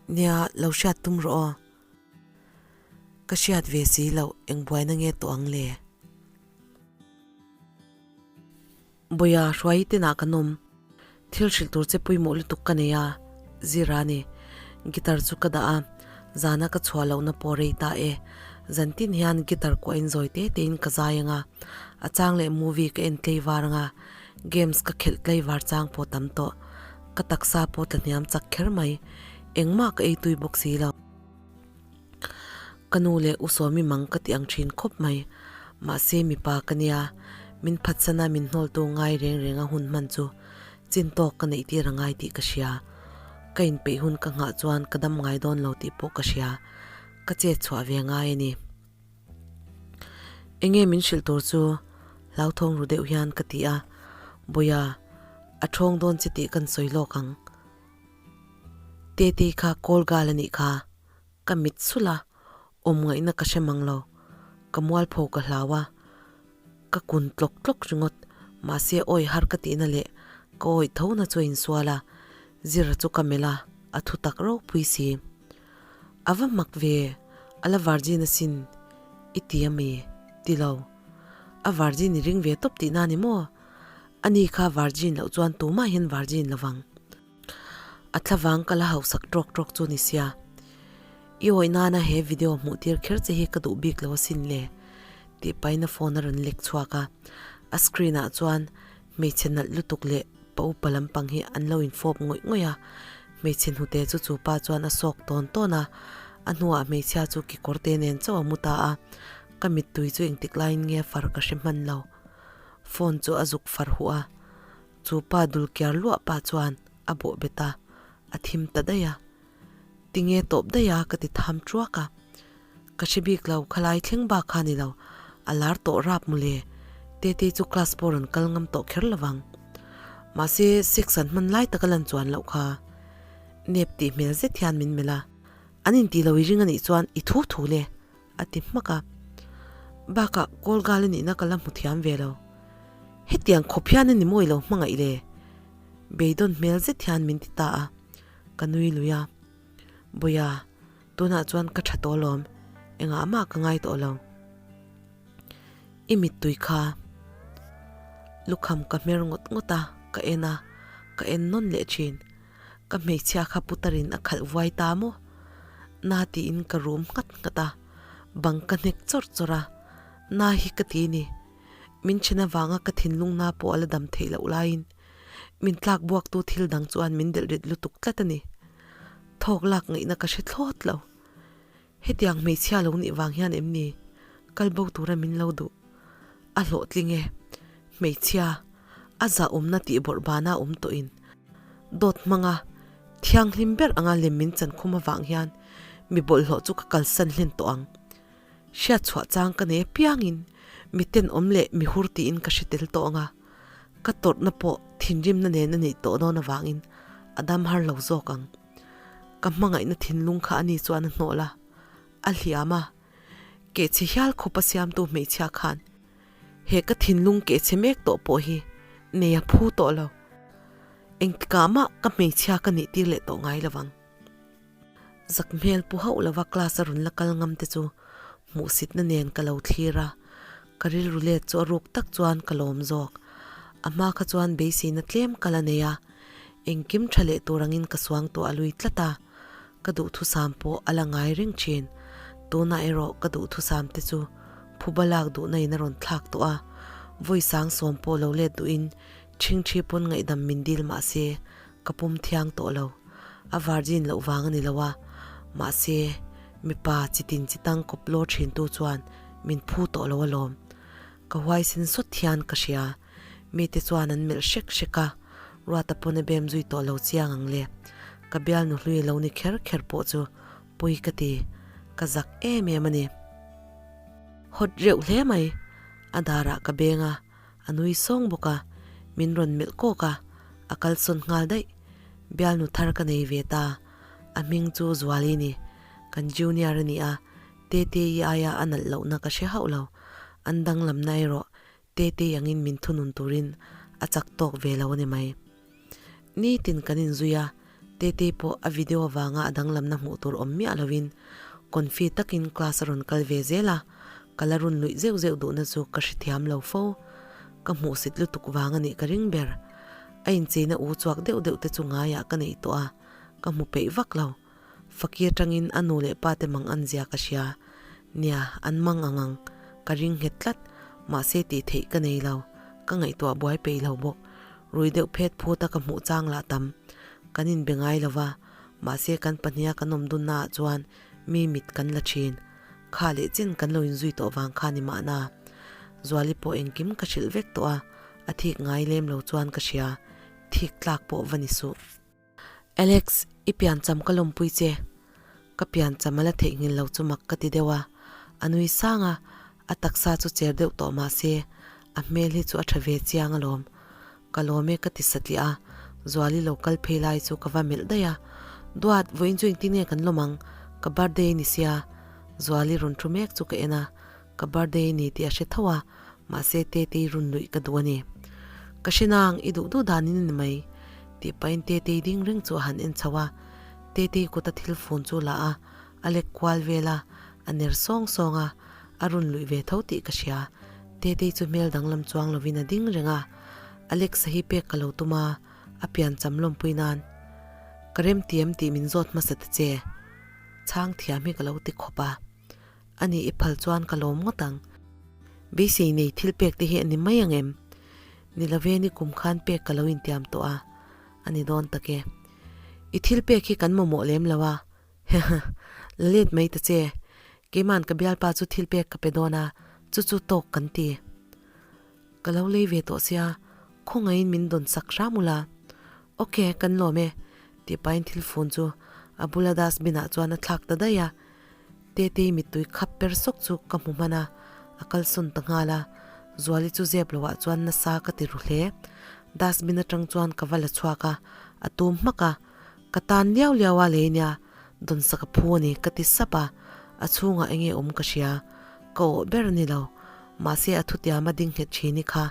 Nia, lo hriat tum rawh aw. Ka hriat ve si loh eng buaina nge tawh ang le? Bawia hruai tinah kan awm. Thil hrilh tur che pawimawh lutuk ka nei a, Zira ni. Guitar chu ka dah a, zana ka chhuah lohna pawh rei ta e. Zan tin hian guitar kuahin zawi te tein ka zai ang a, a chang leh movie ka en tlei var ang a, games ka khelh tlei var chang pawh tam tawh. Ka taksa pawh tla hniam chak kher mai. Engmah ka ei tui bawk si lo. Ka nu leh U Sawmi mang ka ti ang thin khawp mai. Mahse mipa ka nia, min phatsana min hnawltu ngai reng reng a hun hman chu chin tawk ka neih tir a ngai tih ka hria. Ka inpeih hun ka nghah chuan ka dam ngai dawn lo tih pawh ka hria. Ka chet chhuah ve ngai a ni. Enge min hrilh tur chu hlauthawng ru deuh hian ka ti a, Bawia, a thawng dawn che tih kan sawi lawk ang. Tete kha call gal a nih kha, ka mit sulh a, awm ngaihna ka hre mang lo, ka mualpho ka hlau a, ka kun tlawk tlawk ringawt, mahse awi har ka tihna leh ka awi tho na chu a insual a, Zira chu ka melh a, a thu tak ropui si. A va mak ve, a la virgin asin i ti a mi? Ti lo. A virgin i ring ve tawp tihna a ni maw? Ani kha virgin loh chuan tumah hian virgin lo vang. A thlavang ka la hausak tawk tawk chu ni sia. I awih nana he video hmuh tir kher che hi ka duh bik lo asin le tih pahin a phone a rawn lek chhuak a. A screen ah chuan hmeichhe nalh lutuk leh pa upa lampang hi an lo infawp ngawih ngawih a. Hmeichhe hnute chu chu pa chuan a sawk tawn tawn a. A hnuah hmeichhia chu kekawr te nen chauh a mu ta a. Ka mittui chu engtik laiin nge far ka hre hman lo. Phone chu a zuk far huh a. Chu pa dul kiar luah pa chuan a bawh bet a, a thim ta daih a. Tinge tawp daih a ka ti tham truak a. Ka hre bik lo, khalai thleng bak kha ni lo, a lar tawh rap mawle, Tetei chu class pawh rawn kal ngam tawh kher lovang. Mahse sex an hman lai taka lan chuan loh kha. Nep tih hmel zet hian min melh a, an intih lo i ring anih chuan i thu thu le. A ti hmak a. Bakah Kawlgal a nihna ka la hmu thiam ve lo. Hetiang khawp hian a ni mawi lo hmangaih le. Beidawn hmel zet hian min ti ta a. Ka nui lui a. Bawia, tunah chuan ka tha tawh alawm. Engah mah ka ngai tawh lo. I mittui kha. Lukham ka hmer ngawt ngawt a, ka en a, ka en nawn leh thin. Ka hmeichhia kha putarin a khalh vuai ta maw? Na tiin ka rum nghat nghat a, bang ka hnek chawrh chawrh a, na hi ka ti ni. Min then avanga ka thinlung na pawh a la dam theih loh laiin min tlak buaktu thil dang chuan min delh rit lutuk tlat a ni. Thawk lak ngaihna ka hre thlawt lo. Hetiang hmeichhia lo nih vang hian em ni kal bo tura min lo duh? A hlawhtling e. Hmeichhia, a zahawmna tih bawrh bana awm tawhin dawt hmanga thianghlim ber anga lem min chan khum avang hian mi bawlhhlawh chu ka kalsan hlen tawh ang. Hriat chhuah chang ka nei apiangin mi tenawm leh mi hur tiin ka hre tel tawh ang a, ka tawrhna pawh thinrimna nen a nih tawh dawn avangin a dam har lo zawk ang. Ka hmangaihna thinlung kha ani chuan a hnawh la, a hliam a. Kehchhe hial khawpa siamtu hmeichhia khan he ka thinlung kehchhe mek tawh pawh hi nei a phu tawh lo. Engtikah mah ka hmeichhia ka nih tir leh tawh ngai lovang. Zak hmel pu hauh lova class a rawn la kal ngam te chu hmuhsitna nen ka lo thlir a, ka rilru let chu a ruk tak chuan ka lawm zawk. A hma kha chuan beiseina tlem ka la nei a. Engkim tha leh tur angin ka suang tawh a lui tlat a, ka duhthusam pawh a la ngai reng thin. Tunah erawh ka duhthusam te chu phuba lak duhna in a rawn thlak tawh a, vawi sang sawm pawh lo let duhin ṭhingṭhi pawn ngaihdam min dil mahse ka pawm thiang tawh lo. A virgin loh vang a ni lo a, mahse. Mipa chitin chitang kawp lawr thintu chuan min phu tawh lo alawm. Ka huaisen sawt hian ka hria. Mite chuan an melh hrek hrek a, Ruata pawn a bem zui tawh lo chiang ang le. Ka bialnu hlui lo ni kher kher pawh chu pawi ka ti, ka zak em em a ni. Hawt reuh hle mai, a darah ka beng a, a nui sawng bawk a, min rawn melh kawk a, a kalsawn nghal daih. Bialnu thar ka nei ve ta, a hming chu Zuali ni, kan junior a ni a, Teteii aia a nalh lohna ka hre hauh lo, an danglamna erawh Tetei angin min thunun turin a chak tawk ve lo a ni mai. Nitin kan inzui a, Tetei pawh a video avanga a danglamna hmuh tur awm miah lovin confi takin class a rawn kal ve zel a, ka la run luih zeuh zeuh duhna chu ka hrethiam lo fo. Ka hmuhsit lutuk vang a nih ka ring ber. A incheina u chhuak deuh deuh te chu ngaiah ka neih tawh a, ka hmu peih vak lo. Faki atangin a nu leh pa te mang an zia ka hria. Nia, an mang ang ang. Ka ring nghet tlat. Mahse tih theih ka nei lo. Ka ngaihtuah buai peih lo bawk. Rui deuh phet phut a ka hmuh chang lah tam. Kan inbe ngai lo va, mahse kan pahniha kan awm dunna ah chuan mi mit kan la thin. Kha leh chin kan lo inzui tawh vang kha ni mahna. Zuali pawh engkim ka hrilh vek tawh a, a thik ngai lem lo chuan ka hria. Thik tlak pawh va ni suh. Alex, i piancham ka lawmpui che. Ka piancham a la theihnghilh lo chu mak ka ti deuh a, a nui sang a, a taksa chu cher deuh tawh mah se, a hmel hi chu a tha ve chiang alawm. Ka lawm e ka ti satliah a, Zuali lo kal phei lai chu ka va melh daih a, Duat, vawiin chu engtin nge kan lawm ang, ka birthday ni sia. Zuali rawn thu mek chu ka en a, Ka birthday ni tih a hre tho a, mahse Tetei run luih ka duh a ni. Ka hre nang, i duh duh danin a ni mai, tih pahin Tetei ding reng chu a han en chho a. Tetei kuta thil fun chu la a, a lek kual vel a, a ner sawng sawng a, a run luih ve tho tih ka hria. Tetei chu hmel danglam chuang lovin a ding reng a, Alexa hi pek ka lo tum a, a piancham lawmpui nan ka remtiam tih min zawt hmasa ta che. Chhang thiam hi ka lo ti khawp a. A nih i phal chuan ka lawm ngawt ang. Beisei nei thil pek te hi a ni mai ang em? Ni love ni kum khan pek ka lo intiam tawh a, a ni dawn tak e. I thil pek hi kan mamawh lem lo a, hehe, la let mai ta che. Keima'n ka bialpa chu thil pek ka pe dawn a, chu chu tawk kan ti. Ka lo lei ve tawh sia, khawngaihin min dawn sak hram ula. Ok, kan lawm e, tih pahin thil fun chu a bula dustbin ah chuan a thlak ta daih a. Tetei mittui khap per sawk chu ka hmu hman a, a kalsawn ta nghal a. Zuali chu zep loh ah chuan nasa ka ti ru hle. Dustbin atang chuan ka va la chhuak a, a tum hmak a. Ka tan liau liau a lei nia, dawnsak a phu a ni ka ti sap a, a chhungah enge awm ka hria. Ka awh ber a ni lo, mahse a thutiam a ding nghet thin i kha,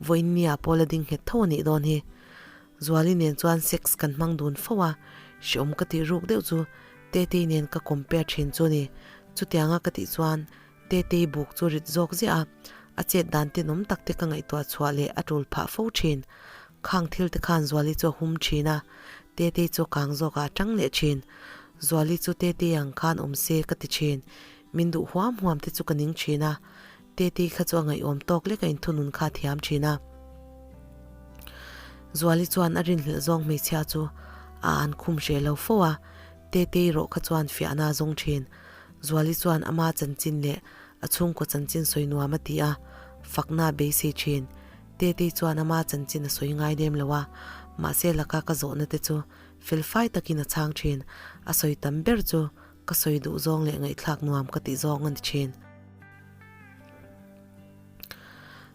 vawiin nia pawh la ding nghet tho a nih dawn hi. Zuali nen chuan sex kan hmang dun fo a, hreawm ka tih ruk deuh chu Tetei nen ka compare thin chu ni. Chutianga ka tih chuan Tetei buk chu rit zawk ziah a, a chet dan tenawm tak te ka ngaihtuah chhuah leh a tul phah fo thin. Khang thil te khan Zuali chu a hum thin a, Tetei chu kang zawkah a tang leh thin. Zuali chu Tetei ang khan awm se ka ti thin. Min duh huam huam te chu ka ning thin a, Tetei kha chu a ngaihawm tawk lek a inthunun kha a thiam thin a. Zuali chuan a rinhlelh zawng hmeichhia chu a an khum hreh lo fo a, Tetei rawh kha chuan fiahna a zawng thin. Zuali chuan ama chanchin leh a chhungkaw chanchin sawi nuam a ti a, fakna a beisei thin. Tetei chuan ama chanchin a sawi ngai lem lo a, mahse laka ka zawhna te chu felfai takin a chhang thin. A sawi tam ber chu Ka sawi duh zawng leh ngaihthlak nuam ka tih zawng a ni thin.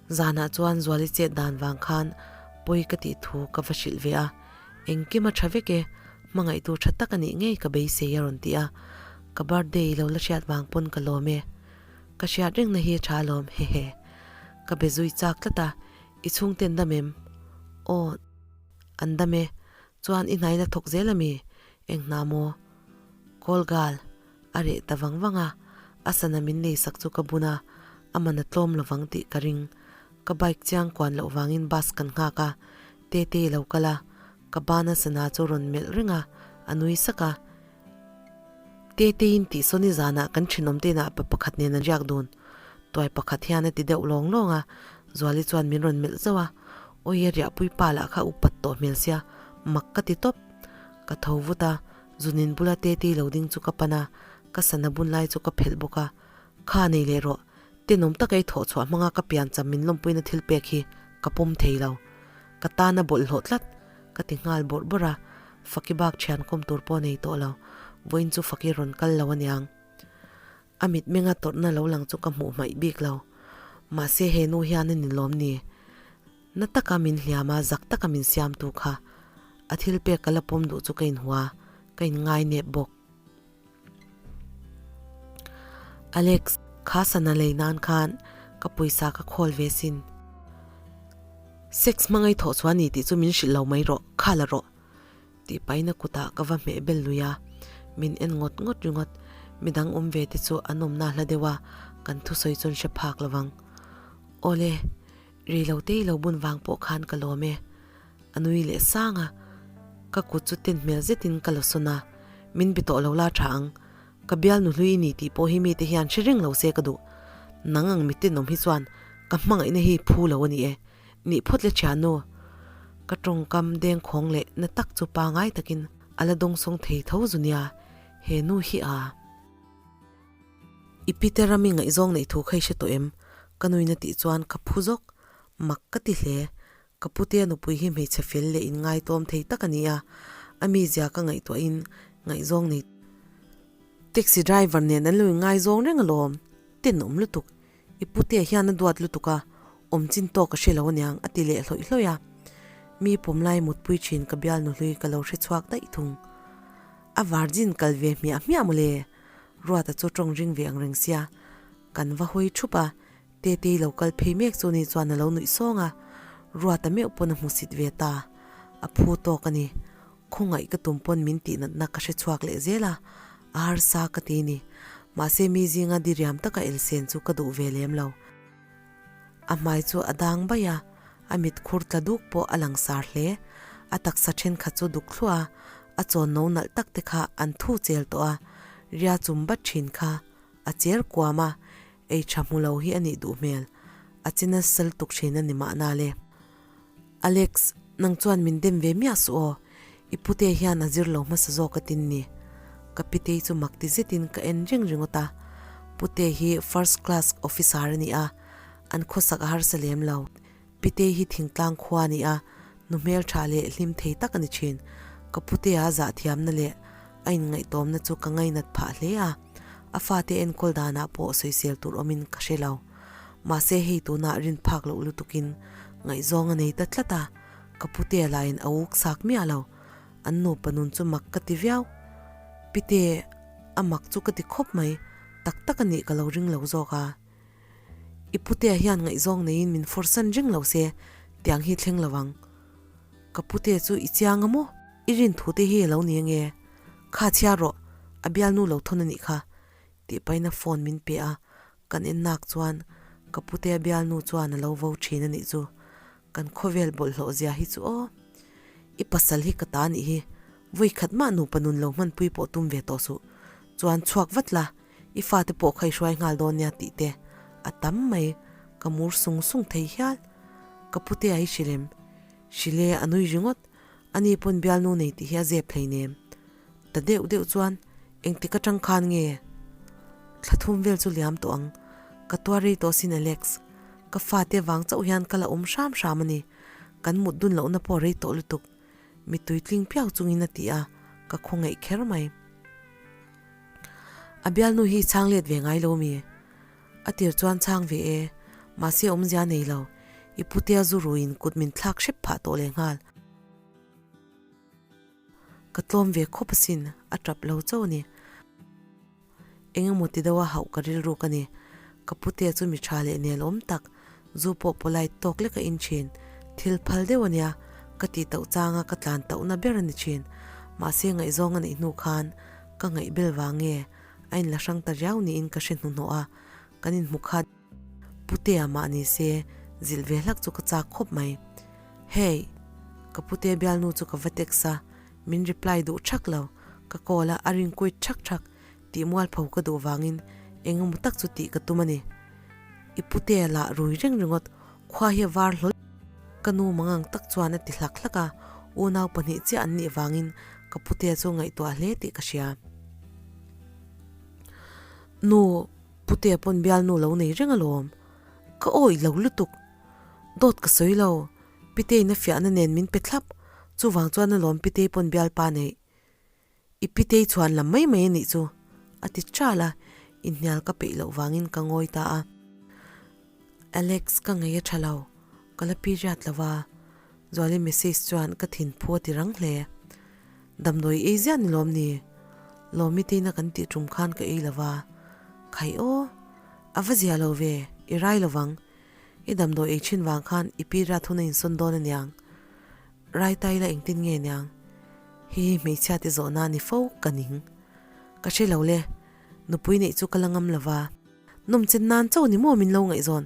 Zanah chuan Zuali chet dan vang khan pawi ka tih thu ka va hrilh ve a, engkim a tha vek e, hmangaihtu tha tak a nih ngei ka beisei a rawn ti a, ka birthday lo la hriat vang pawn ka lawm e, ka hriat rengna hi a tha alawm hehe. Ka be zui chak tlat a, i chhungte an dam em? Aw, an dam e, chuan i hnaina thawk zel ami? Eng hna maw? Kawlgal a reh ta vang vang a, a sana min nei sak chu ka bun a, a man a tlawm lovang tih ka ring. Ka bike chiang kuan loh vangin bus kan nghak a, Tetei lo kal a, ka bana sana chu rawn melh reng a, a nui sak a. Teteiin tih sawn i zanah kan thenawm te inah pa pakhat nen an riak dun. Tuai pakhat hian a ti deuh lawng lawng a, Zuali chuan min rawn melh zauh a, Awi a riahpui pa lah kha upat tawh hmel sia, mak ka ti tawp. Ka tho vut a, Zunin bula Tetei lo ding chu ka pan a. Ka sana bun lai chu ka phelh bawk a, Kha nei leh rawh, tenawm taka i thawh chhuah hmanga ka piancham min lawmpuina thil pek hi ka pawm thei lo. Ka tan a bawlhhlawh tlat, ka ti nghal bawrh bawrh a, Faki bak thian kawm tur pawh nei tawh lo, vawiin chu Faki rawn kal lo aniang. A mitmenga tawrhna lo lang chu ka hmuh hmaih bik lo. Mahse he nu hian a ni lawm ni? Na taka min hliam a, zak taka min siamtu kha. A thil pek ka la pawm duh chu ka inhua, ka inngai nep bawk. Alex, kha sana lei nan khan ka pawisa ka khawl ve sin. Sex hmangaih thawh chuan ni tih chu min hrilh lo mai rawh, kha la rawh. Tih paina kutah ka va hmeh bel lui a, min en ngawt ngawt ringawt. Midang awm ve te chu an awmna hla deuh a, kan thusawi chuan hre phak lo vang. Awle, rei lo te i lo bun vang pawh khan ka lawm e. A nui leh sang a, ka kut chu ten hmel zetin ka la sawn a, min bi tawh lo la tha ang. Ka bialnu hlui i ni tih pawh hi mite hian hre reng lo se ka duh. Nang ang miten awm hi chuan ka hmangaihna hi phu lo a ni e. Nih phawt le thiannu. Ka tawngkam dengkhawng leh na tak chu pangai takin a la dawngsawng thei tho zu nia, he nu hi a. I Peter a mi ngaihzawng neih thu kha i hre tawh em? Ka nuina tih chuan ka phu zawk. Mak ka ti hle. Ka putea nupui hi hmeichhe fel leh inngaitawm thei tak a ni a, a mizia ka ngaihtuahin ngaihzawng nei taxi driver nen an lo inngaizawng reng alawm, tenawm lutuk. I putea hian a duat lutuk a, awm chin tawk a hre lo aniang a ti leh hlawih hlawih a. Mi pawmlai mutpui thin ka bialnu hlui ka lo hre chhuak daih thung. A virgin kal ve hmiah hmiah mawle, Ruata chu tawng ring ve ang reng sia, kan va hawi thup a, Tetei lo kal phei mek chu ni chuan a lo nuih sawng a, Ruata meuh pawn a hmusit ve ta. A phu tawk a ni. Khawngaih ka tum pawn min tih natna ka hre chhuak leh zel a, a harsa ka ti ni. Mahse mi zinga diriam taka elsen chu ka duh ve lem lo. A hmai chu a dang baih a, a mit khur tla duk pawh a langsar hle. A taksa thenkhat chu duk thluah a, a chawn no nalh tak te kha an thu chel tawh a, ria chum bat thin kha a cher kuam a, Ei tha hmu lo hi a nih duh hmel, a che nasa lutuk thin a ni mahna le. Alex, nang chuan min dem ve miah suh aw, i pute hian a zir lo hmasa zawk a tin ni. Ka pitei chu mak ti zetin ka en reng ringawt a, pute hi first class officer a ni a, an khawsak a harsa lem lo. Pitei hi thingtlang khua a ni a, nu hmeltha leh hlim thei tak a ni thin. Ka putea zahthiamna leh a inngaihtuamna chu ka ngainat phah hle a, a fate enkawl danah pawh sawisel tur awmin ka hre lo. Mahse hei tunah rin phak loh lutukin ngaihzawng a nei ta tlat a, ka putea lahin a uk sak miah lo. An nupa nun chu mak ka ti viau. Pite, a mak chu ka ti khawp mai, tak tak a nih ka lo ring lo zawk a. I putea hian ngaihzawng neiin min forsan reng lo se, tiang hi thleng lo ang. Ka putea chu i chiang a maw? I rin thu te hi a lo ni ange? Kha chhiar rawh, a bialnu lo thawn a nih kha, tih paina phone min pe a, kan en nak chuan ka putea bialnu chuan a lo vo thin a nih chu. Kan khawvel bawlhhlawh zia hi chu aw. I pasal hi ka ta nih hi, vawi khat mah nupa nun lo hmanpui pawh tum ve tawh suh. Chuan chhuak vat la, I fate pawh kha i hruai nghal dawn nia tih te a tam mai, ka mur sung sung thei hial. Ka putea hi hrilem, hrile a nui ringawt, ani pawn bialnu nei tih hi a zep hleinem. Ta deuh deuh chuan engtik atang khan nge? Thla thum vel chu liam tawh ang, ka tuar rei tawh sin Alex, ka fate vang chauh hian ka la awm hram hram a ni, kan mut dun lohna pawh rei tawh lutuk, mittui tling piau chungin a ti a, ka khawngaih kher mai. A bialnu hi chhang let ve ngai lo mi? A tir chuan chhang ve e, mahse awmzia nei lo, i putea zu ruiin kut min thlak hrep phah tawh leh nghal. Ka tlawm ve khawp asin, a tap lo chauh a ni. Eng emaw ti deuha hauh ka rilruk a ni. Ka putea chu mi tha leh nel awm tak, zu pawh polite tawk lek a in thin. Thil phal deuh a nia, ka tih tauh changa ka tlan tauhna ber a ni thin. Mahse ngaihzawng a neih hnu khan ka ngaih bel vang nge a inla hrang ta riau niin ka hre hnuhnawh a, kan inhmu khat. Putea mah ni se zilh ve hlak chu ka chak khawp mai. Hey! Ka putea bialnu chu ka va text a, min reply duh thak lo. Ka call a, a ring kuit thak thak. Tih mualpho ka duh vangin eng emaw tak chu tih ka tum a ni. I putea lah rui reng ringawt, khua hi a var hlawl. Ka nu mangang tak chuan a ti hlak hlak a, unau pahnih chiah an nih vangin ka putea chu ngaihtuah hle tih ka hria. Nu, Putea pawn bialnu lo nei reng alawm. Ka awih lo lutuk. Dawt ka sawi lo. Piteiin a fiahna nen min pe thlap. Chuvang chuan alawm Pitei pawn bialpa neih. I Pitei chhuan lam mai mai a nih chu, a ti ṭal a, inhnial ka peih loh vangin ka ngawi ta a. Alex, ka ngei a ṭha lo, ka la period lo va, Zuali message chuan ka thinphu a ti rang hle. Damdawi ei ziah ni lawm ni? Lawmi teina kan tih ṭum khan ka ei lo va, Khai aw, a va zia lo ve, i rai lo vang. I damdawi ei ṭhin vang khan i period hun a insawn dawn a niang. Rai ta ila engtin nge niang? Hi hi hmeichhia te zawhna a ni fo ka ning. Ka hre lo le, nupui neih chu ka la ngam lo va. Nawmchen nan chauh ni maw min lo ngaihzawn,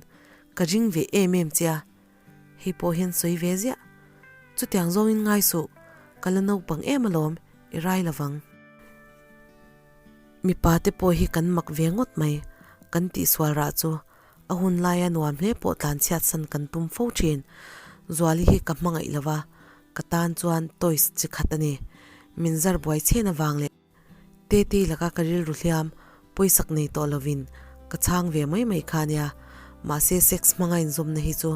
ka ring ve em em che a. Hei pawh hian sawi ve ziah. Chutiang zawngin ngai suh, ka la naupang em alawm, i rai lo vang. Mipa te pawh hi kan mak ve ngawt mai, kan tihsual rah chu A hun laia nuam hle pawh tlanchhiat san kan tum fo thin. Zuali hi ka hmangaih lo va, ka tan chuan toys chi khat a ni. Min zar buai chhen avang leh Tetei laka ka rilru hliam pawisak nei tawh lovin ka chhang ve mai mai kha nia. Mahse sex hmanga inzawmna hi chu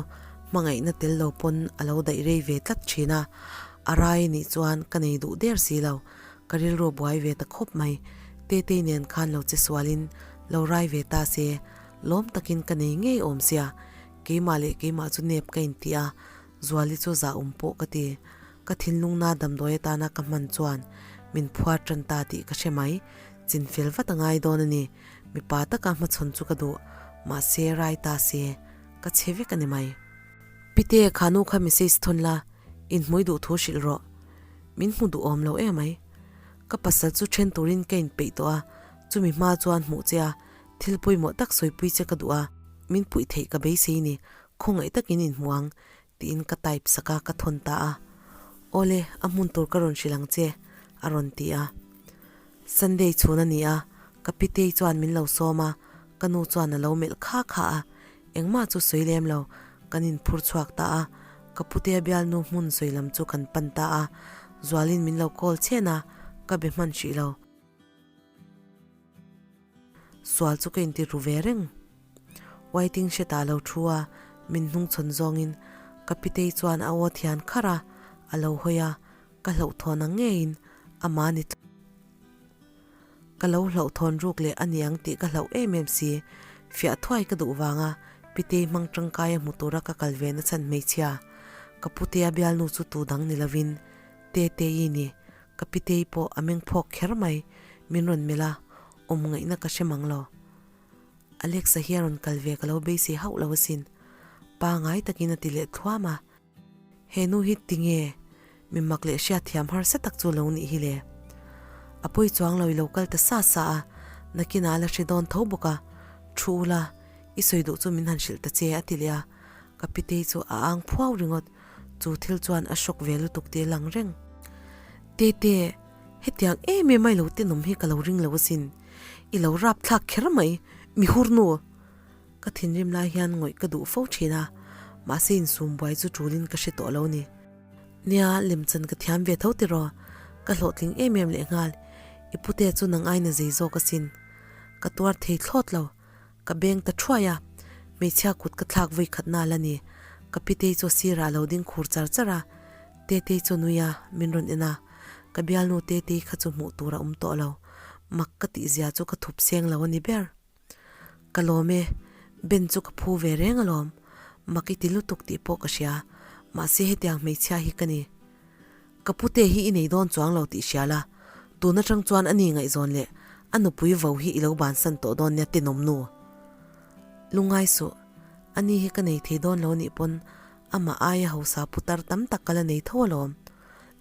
hmangaihna tel lo pawn a lo daih rei ve tlat thin a, a rai a nih chuan ka nei duh der si lo. Ka rilru a buai ve ta khawp mai. Tetei nen khan lo che sualin lo rai ve ta se Lawm takin ka nei ngei awm sia, keimah leh keimah chu nep ka inti a, Zuali chu zah awm pawh ka ti. Ka thinlungna damdawi atana ka hman chuan min phuar tan ta tih ka hre mai, chinfel vat a ngai dawn a ni. Mipa taka hmachhawn chu ka duh, mahse rai ta se, ka chhe vek a ni mai. Pite, kha nu kha message thawn la, inhmui duh thu hrilh rawh. Min hmu duhawm lo emai. Ka pasal chu then turin ka inpeih tawh a, chumi hma chuan hmuh che a, Thil pawimawh tak sawipui che ka duh a, min puih theih ka beisei ni, khawngaih takin inhmu ang, tiin ka type sak a, ka thawn ta a. Awle, a hmun tur ka rawn hrilh ang che, a rawn ti a. Sunday chhun a ni a, ka pitei chuan min lo sawm a, ka nu chuan a lo melh kha kha a, engmah chu sawi lem lo, kan inphur chhuak ta a, ka putea bialnu hmun sawi lam chu kan pan ta a, Zualin min lo call chhen a, ka be hman hrih lo. Sual chu ka inti ru ve reng. Waiting shed ah lo thu a, min hnungchhawn zawngin ka pitei chuan a aw thian kharh a, a lo hawi a, ka hlauhthawn ang ngeiin amah ni tlat. Ka lo hlauhthawn ruk leh a ni ang tih ka hlauh em em si, fiah thuai ka duh vanga pitei hmang tangkaia hmu tura ka kal ve na chhan hmeichhia, ka putea bialnu chu tu dang ni lovin Tetei ni. Ka pitei pawh a meng phawk kher mai, min rawn melh a, awm ngaihna ka hre mang lo. Alex-a hi a rawn kal ve ka lo beisei hauh lo asin, pangai takin a ti leh thluam a. He nu hi tinge mi mak leh hriatthiam harsa tak chu lo nih hi le? A pawi chuang lo i lo kal ta sa sa a, nakinah a la hre dawn tho bawk a, thu ula, i sawi duh chu min han hrilh ta che a ti leh a, ka pitei chu a ang phuau ringawt. Chu thil chuan a shock ve lutuk tih a lang reng. Tete, hetiang em em a i lo tenawm hi ka lo ring lo asin. I lo rap thlak kher mai, mi hur nu! Ka thinrim lai hian ngawih ka duh fo thin a, mahse insum buai chu tulin ka hre tawh lo ni. Nia, lemchan ka thiam ve tho tiraw? Ka hlawhtling em em lehnghal, i pute chu nang aina zei zawk asin. Ka tuar thei thlawt lo. Ka beng ta thuai a, hmeichhia kut ka thlak vawi khat nal a ni. Ka pitei chu sirah a lo ding khur char char a, Tetei chu nui a, min rawn en a. Ka bialnu Tetei kha chu hmuh tur a awm tawh lo. Mak ka tih zia chu ka thup seng lo a ni ber. Ka lawm e, Ben chu ka phu ve reng alawm. Mak i ti lutuk tih pawh ka hria, mahse hetiang hmeichhia hi ka ni. Ka pute hi i nei dawn chuang lo tih hria la, tun atang chuan a ni ngaihzawn leh a nupui vo hi i lo bansan tawh dawn nia tenawm nu. Lungngai suh, a ni hi ka nei thei dawn lo nih pawn amah aia hausa putar tam tak ka la nei tho alawm.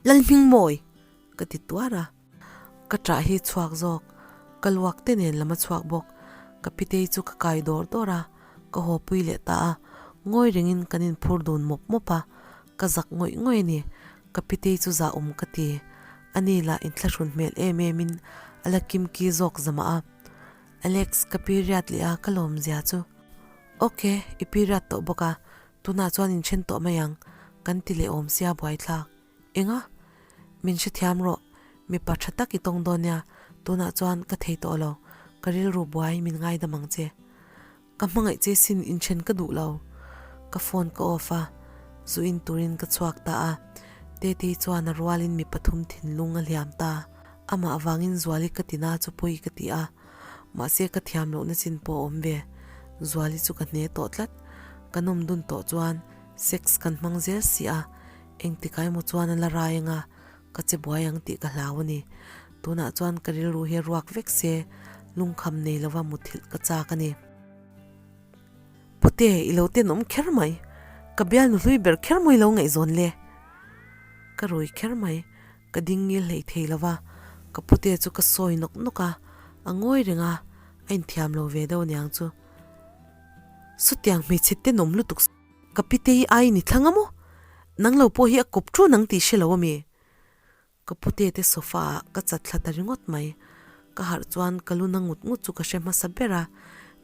Lalhmingmawi! Ka ti tuar a. Ka ṭah hi chhuak zawk, ka luak te nen lam a chhuak bawk. Ka pitei chu ka kai dawr dawr a, ka haw pui leh ta a. Ngawi rengin kan inphur dun mawp mawp a, ka zak ngawih ngawih a ni. Ka pitei chu zah awm ka ti. Ani lah inthlahrun hmel em em in a la kimki zawk zamah a. Alex, ka period leh a ka lawm zia chu. Ok, i period tawh bawk a, tunah chuan inthen tawh mai ang, kan ti leh awm sia buaithlak. Enga? Min hrethiam rawh, mipa tha tak i tawng dawn nia, tunah chuan ka thei tawh lo. Ka rilru buai min ngaidam ang che. Ka hmangaih che sin inthen ka duh lo. Ka phone ka off a, zu in turin ka chhuak ta a. Tetei chuan a rualin mi pathum thinlung a hliam ta. Amah avangin Zuali ka tina chu pawi ka ti a. Mahse ka thiam lohna chin pawh a awm ve. Zuali chu ka hne tawh tlat. Kan awm dun tawh chuan sex kan hmang zel si a, engtikah emaw chuan a la rai anga ka che buai ang tih ka hlau a ni. Tunah chuan ka rilru hi a ruak vek se, lungkham nei lova muthilh ka chak a ni. Pute, i lo tenawm kher mai. Ka bialnu hlui ber kher mawi lo ngaihzawn le. Ka rui kher mai. Ka ding ngil hleih thei lova, ka pute chu ka sawi nawk nawk a, a ngawi reng a, a inthiam lo ve deuh aniang chu. Sutiang hmeichhe tenawm lutuk ka pitei ai ni thlang a maw? Nang lo pawh hi a kawp ṭun ang tih hre lo ami? Ka pute te sofa ah ka chat thla ta ringawt mai. Ka harh chuan ka lu na ngut ngut chu ka hre hmasa ber a,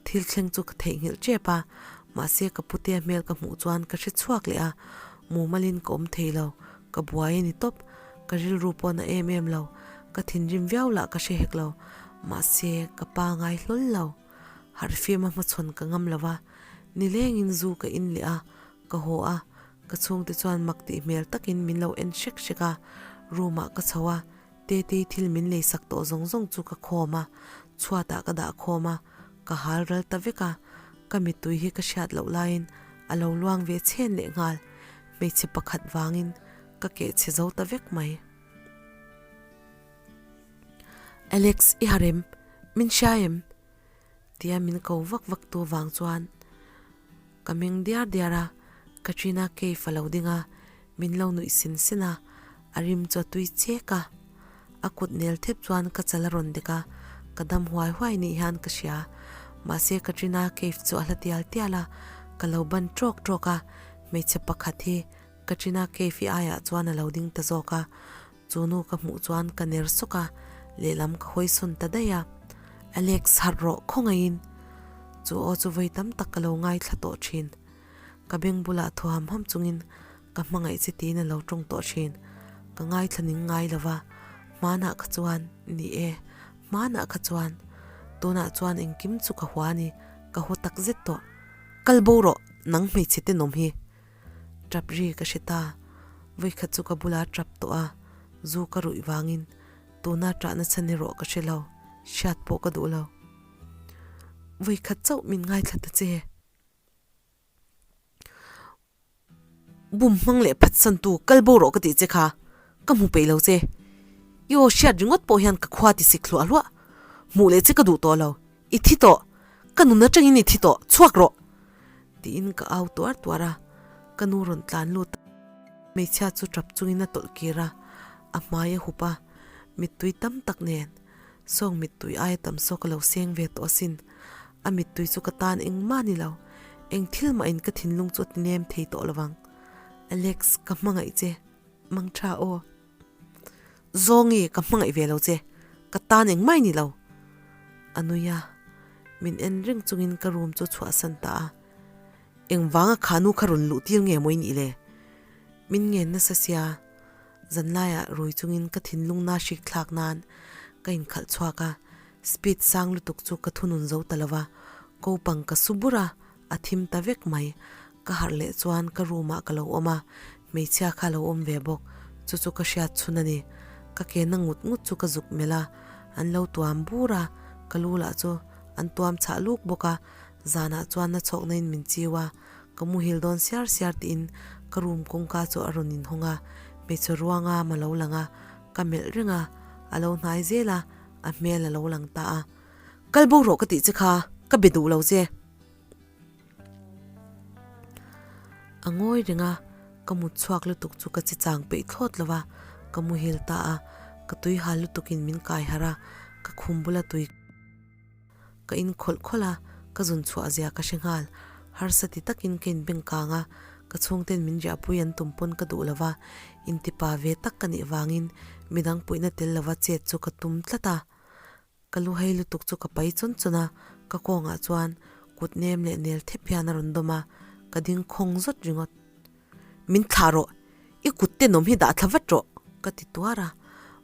thil thleng chu ka theihnghilh ṭep a, mahse ka putea hmel ka hmuh chuan ka hre chhuak leh a, mumalin ka awm thei lo, ka buai a ni tawp, ka rilru pawh na em em lo, ka thinrim viau lah ka hre hek lo, mahse ka pa ngai hlawl lo. Harhfima hmachhawn ka ngam lo va, nilengin zu ka in leh a, ka haw a, ka chhungte chuan mak tih hmel takin min lo en hrek hrek a, room ah ka chho a, Tetei thil min leisak tawh zawng zawng chu ka khawm a, chhuatah ka dah khawm a, ka hal ral ta vek a, ka mittui hi ka hriat loh laiin a lo luang ve chhen leh nghal, hmeichhe pakhat vangin ka keh chhe zo ta vek mai. Alex, i harem, min hria em? Tia min ko vak vak tu vang chuan ka meng diar diar a, Katrina Kaif a lo ding a, min lo nuih sin sin a, a rim chu a tui chek a. A kut nel thep chuan ka chal a rawn dek a, ka dam huai huai nih hian ka hria. Mahse Katrina Kaif chu a hla tial tial a, ka lo ban trawk trawk a, hmeichhe pakhat hi Katrina Kaif i aiah chuan a lo ding ta zawk a, Chu nu ka hmuh chuan ka ner sawk a, lehlam ka hawi sawn ta daih a. Alex, harh rawh, khawngaihin! Chu aw chu vawi tam tak ka lo ngaithla tawh thin. Ka beng bulah thaw ham ham chungin ka hmangaih che tiin a lo tawng tawh thin. Ka ngaithla ning ngai lo va, hmanah kha chuan, ni e, hmanah kha chuan. Tunah chuan engkim chu ka hua a ni, ka haw tak zet tawh. Kal bo rawh, nang hmeichhe tenawm hi! Tap ri ka hre ta, vawikhat chu ka bula tap tawh a, zu ka ruih vangin tuna tahna chhan erawh ka hre lo, hriat pawh ka duh lo. Vawikhat chauh min ngaithla ta che. Bum hmang leh phatsantu kal bo rawh ka tih che kha, ka hmu peih lo che. I aw hriat ringawt pawh hian ka khua ti sik hluah hluah. Hmuh leh che ka duh tawh lo. I thi tawh! Ka nun atangin i thi tawh! Chhuak rawh! Tiin ka au tuar tuar a, ka nu rawn tlan lut a, hmeichhia chu tap chungin a tawlh kir a, a hmai a hup a, mittui tam tak nen sawng mittui aia tam saw ka lo seng ve tawh asin. A mittui chu ka tan engmah ni lo, eng thil mahin ka thinlung chu a ti nem thei tawh lovang. Alex, ka hmangaih che, mang tha aw. Zawngi, ka hmangaih ve lo che, ka tan engmah i ni lo. A nui a, min en reng chungin ka room chu chhuahsan ta a. Engvanga kha nu kha rawn luh tir nge maw i nih le? Min ngen nasa sia, zanlaiah rui chungin ka thinlung na hrik thlak nan ka inkhalh chhuak a, speed sang lutuk chu ka thunun zo ta lo va, kopang ka su bur a, A thim ta vek mai. Ka harh leh chuan ka room ah ka lo awm a, hmeichhia kha lo awm ve bawk. Chu chu ka hriat chhun a ni. Ka ke na ngut ngut chu ka zuk melh a, an lo tuam bur a, ka lu lah chu an tuam chhah luk bawk a, zanah chuan na chhawkna in min chiu a, ka muhil dawn siar siar tiin ka room kawngka chu a rawn inhawng a, hmeichhe ruanga ma lo lang a, ka melh reng a, a lo hnai zel a, a hmel a lo lang ta a. Kal bo rawh ka tih che kha, ka be duh lo che. A ngawi reng a, ka mut chhuak lutuk chu ka che chang peih thlawt lo va, ka muhil ta a, ka tui hal lutukin min kai harh a, ka khum bula tui ka in khawlh khawlh a, ka zun chhuah zia ka hre nghal, harsa ti takin ka inbeng kang a, ka chhungten min riahpui an tum pawn ka duh lo va, intipa ve tak ka nih vangin midang puihna tel lova chet chu ka tum tlat a. Ka lu hei lutuk chu ka pai chawn chawn a, ka kawngah chuan kut nem leh nel thep hian a rawn dawm a, ka ding khawng zawt ringawt. Min thlah rawh, i kut tenawm hi dah thla vat rawh, ka ti tuar a,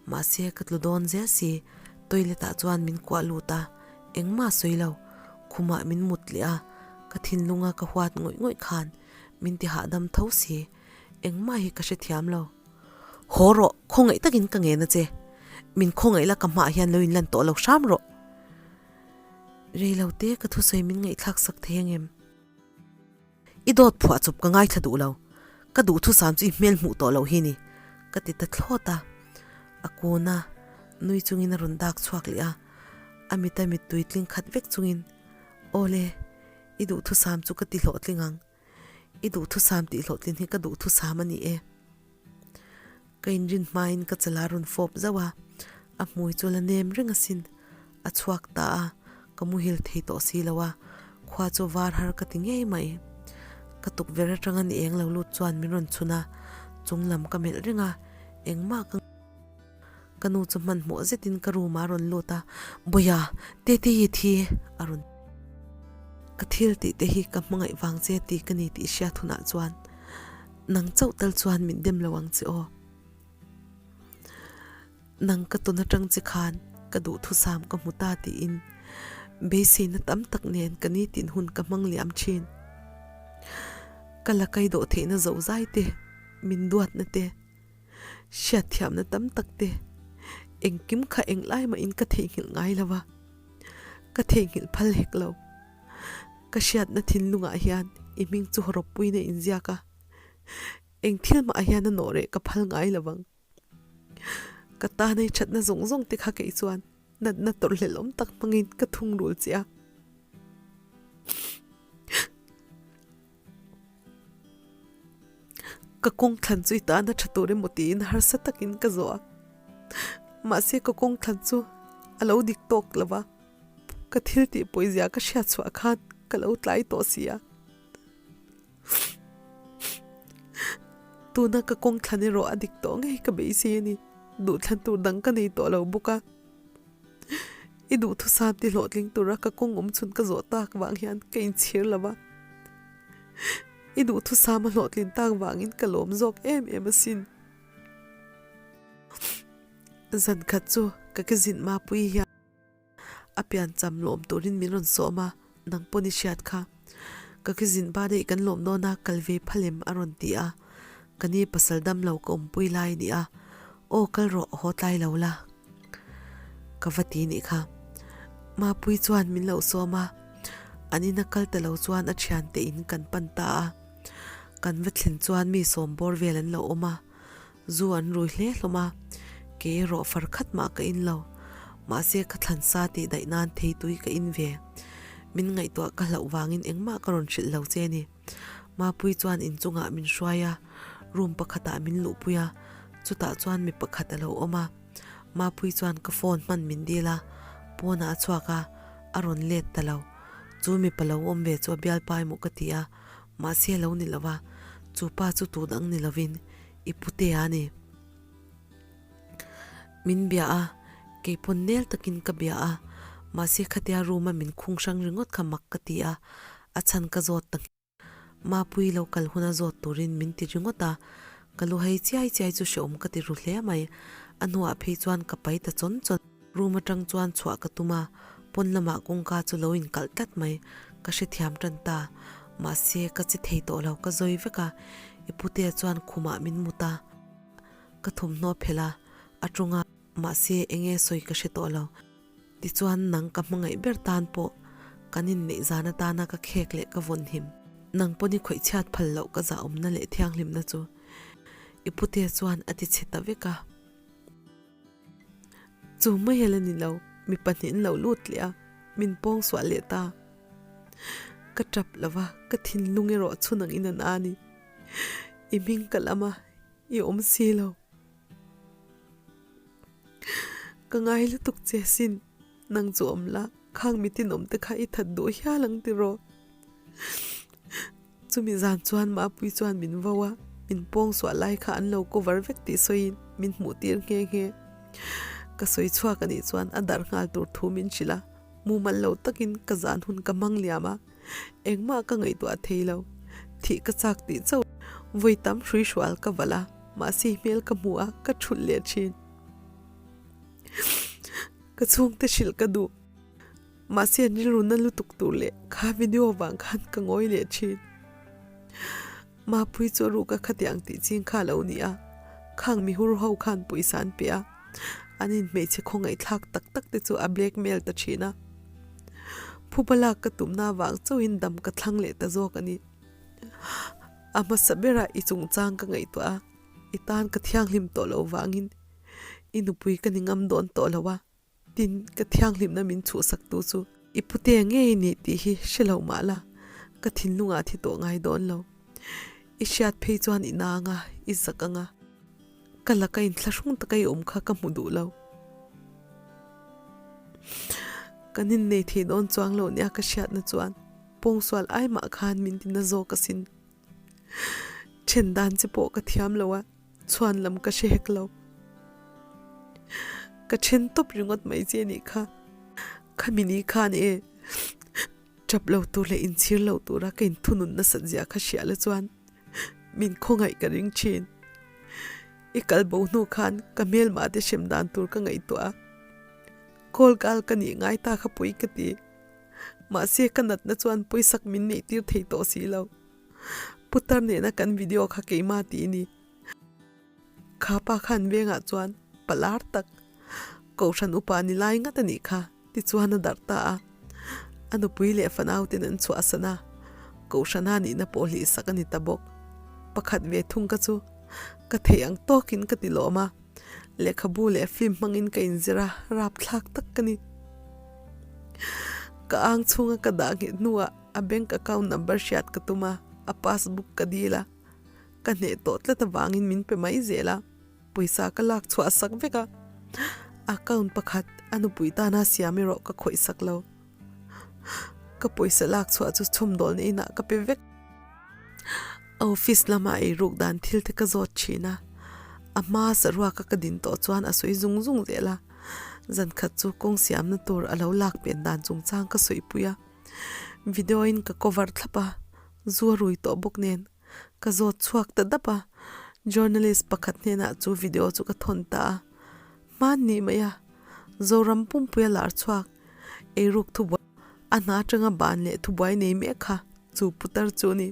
mahse ka tlu dawn zel si, toilet ah chuan min kuah lut a, Engmah sawi lo, khumah min mut leh a, ka thinlunga ka huat ngawih ngawih khan min ti hahdam tho si, engmah hi ka hrethiam lo. Haw rawh, khawngaih takin ka ngen a che. Min khawngaih la ka hmaah hian lo inlan tawh lo hram rawh. Rei lo te ka thusawi min ngaihthlak sak thei angem? I dawt phuah chawp ka ngaithla duh lo, ka duhthusam chu i hmel hmuh tawh loh hi ni, ka ti ta thlawt a. A kun a, nui chungin a rawn dak chhuak leh a, a mita mittui tling khat vek chungin, Aw le, i duhthusam chu ka ti hlawhtling ang, i duhthusam tih hlawhtlin hi ka duhthusam a ni e. Ka inrin hmain ka chala rawn fawp zauh a, a hmui chu la nem reng asin. A chhuak ta a, ka muhil thei tawh si lo a, khua chu var har ka ti ngei mai. Ka tukverh atanga ni eng lo lut chuan min rawn chhun a, chung lam ka melh reng a, engmah ka Ka nu chu hmanhmawh zetin ka room ah a rawn lut a, Bawia, Teteii thi a rawn Ka thil tih te hi ka hmangaih vang che ti ka ni tih hriat hunah chuan nang chauh tal chuan min dem lo ang che aw. Nang ka tawn atang che khan ka duhthusam ka hmu ta tiin beiseina tam tak nen ka nitin hun ka hmang liam thin. Ka la kai dawh theihna zo zai te, min duatna te, hriatthiamna tam tak te engkim kha englai mahin ka theihnghilh ngai lo va, ka theihnghilh phal hek lo. Ka hriatna thinlungah hian i hming chu hawrawppuiin a inziak a, eng thil mah hian a nawh reh ka phal ngai lo vang. Ka tan ei thatna zawng zawng te kha kei chuan natna tawrhhlelh awm tak hmangin ka thungrul che a. Ka kawng thlan chu i tana tha tur emaw tiin harsa takin ka zawh a. Mahse ka kawng thlan chu a lo dik tawk lo va, ka thil tih pawizia ka hriat chhuah khan ka lo tlai tawh si a. Tuna ka kawng thlan erawh a dik tawh ngei ka beisei a ni. Duhthlan tur dang ka nei tawh lo bawk a. I duhthusam ti hlawhtling tura ka kawng awm chhun ka zawh tak vang hian ka inchhir lo va. I duhthusam a hlawhtlin tak vangin ka lawm zawk em em asin. Zan khat chu ka ke zin mapui hian. A piancham lawm turin min rawn sawm a, nang pawn i hriat kha. Ka kizin ba daih kan lawm dawn a, kal ve phalem a rawn ti a. Ka ni pasal dam lo ka awmpui lai a ni a, aw kal rawh haw tlai lo la. Ka va ti nih kha. Mapui chuan min lo sawm a, an ina kal ta lo chuan a thiante in kan pan ta a. Kan va thlen chuan mi sawm bawr vel an lo awm a. Zu an rui hle hlawm a, ke erawh far khat mah ka in lo. Mahse ka thlan sa tih daih nan theitui ka in ve. Min ngaihtuah ka hlauh vangin engmah ka rawn hrilh lo che ni. Mapui chuan inchungah min hruai a, room pakhatah min luhpui a, chutah chuan mi pakhat a lo awm a. Mapui chuan ka phone hman min dil a, pawnah a chhuak a, a rawn let ta lo. Chu mipa lo awm ve chu a bialpa emaw ka ti a, mahse a lo ni lo va, chu pa chu tu dang ni lovin I pute a ni. Min bia a, kei pawn nel takin ka bia a, mahse khatia room a min khung hrang ringawt kha mak ka ti a, a chhan ka zawt ta nghek. Mapui lo kal huna zawt turin min ti ringawt a, ka lu hei chiai chiai chu hreawm ka ti ru hle mai, a hnuah phei chuan ka pai ta chawn chawn. Room atang chuan chhuah ka tum a, pawn lamah kawngka chu lo inkalh tlat mai, ka hrethiam tan ta. Mahse, ka che thei tawh lo, ka zawi vek a, i putea chuan khumah min mut a, ka thawmhnaw phelh a, a tawng a, mahse enge sawi ka hre tawh lo. Tichuan nang ka hmangaih ber tan pawh kan inneih zan atana ka khek leh ka vawn him. Nang pawn i khawih chhiat phal loh ka zahawmna leh thianghlimna chu i putea chuan a ti chhe ta vek a. Chu mai a la ni lo, mi pahnihin lo lut leh a, min pawng suah leh ta. Ka tap lo va, ka thinlung erawh chhun angin a na a ni. I hming ka lam a, i awm si lo. Ka ngai lutuk che sin, nang chu awm la, khang mitin awm te kha i that duh hial ang tiraw. Chumi zan chuan Mapui chuan min vo a, min pawng suah lai kha an lo cover vek tih sawiin min hmuh tir nghe nghe. Ka sawi chhuak anih chuan a darh nghal tur thu min hrilh a, mumal lo takin ka zan hun ka hmang liam a, engmah ka ngaihtuah thei lo. Thih ka chak tih chauh vawi tam hrui hrual ka valh a, mahse hmel ka hmu a, ka thulh leh thin. Ka chhungte hrilh ka duh. Mahse an rilru na lutuk tur leh kha video vang khan ka ngawi leh thin. Mapui chu a ruk a khatiang tih ching kha a lo ni a, khang mihur ho khan pawisa an pe a, an in hmeichhe khawngaihthlak tak tak te chu a blackmail ta thin a. Phuba lak ka tumna vang chauhin dam ka thlang leh ta zawk a ni. A hmasa berah i chungchang ka ngaihtuah a, i tan ka thianghlim tawh lo vangin i nupui ka ni ngam dawn tawh lo a. Tin, ka thianghlimna min chhuhsaktu chu i pute ngei ni tih hi hre lo mah la, ka thinlungah thi tawh ngai dawn lo. I hriat phei chuan i na anga, i zak anga, ka laka inthlahrung taka i awm kha ka hmu duh lo. Kan innei thei dawn chuang lo nia ka hriatna chuan pawngsual ai mah khan min ti na zawk asin. Then dan che pawh ka thiam lo a. Chhuan lam ka hre hek lo. Ka then tawp ringawt mai che nih kha. Khami ni khan e tap lo tur leh inchhir lo tura ka inthunun nasat zia kha hria la chuan min khawngaih ka ring thin. I kal bo hnu khan ka hmelmah te hrem dan tur ka ngaihtuah a. Call kal ka nih ngai ta kha pawi ka ti. Mahse ka natna chuan pawisak min neih tir thei tawh si lo. Putar nena kan video kha keimah tih ni. Kha pa khan vengah chuan palar tak Kohhran upa ni lai ngat a nih kha tichuan a darh ta a. A nupui leh fanau ten an chhuahsan a, Kohhrana nihna pawh hlihsak a ni ta bawk. Pakhat ve thung ka chu ka theih ang tawkin ka ti lawm a, lehkhabu leh film hmangin ka inzir a, rapthlak tak ka ni. Ka ang chhunga ka dah nghet hnuah A bank account number hriat ka tum a, a passbook ka dil a, ka hneh tawh tlat avangin min pe mai zel a, pawisa ka lak chhuah sak vek a, account pakhat a nupui tana siam erawh ka khawih sak lo. Ka pawisa lak chhuah chu chhawmdawlna inah ka pe vek. A office lama eiruk dan thil te ka zawt thin a, a hma saruaka ka din tawh chuan a sawi zung zung zel a, zankhat chu kawng siamna tur a lo lak pen dan chungchang ka sawipui a. Video in ka cover thlap a, zu a rui tawh bawk nen ka zawt chhuak ta dap a, journalist pakhat hnenah chu video chu ka thawn ta a, hmanni mai a, Zoram pumpuia lar chhuak eiruk thubuai a hna atanga ban leh thubuai nei mek kha chu putar chu a ni.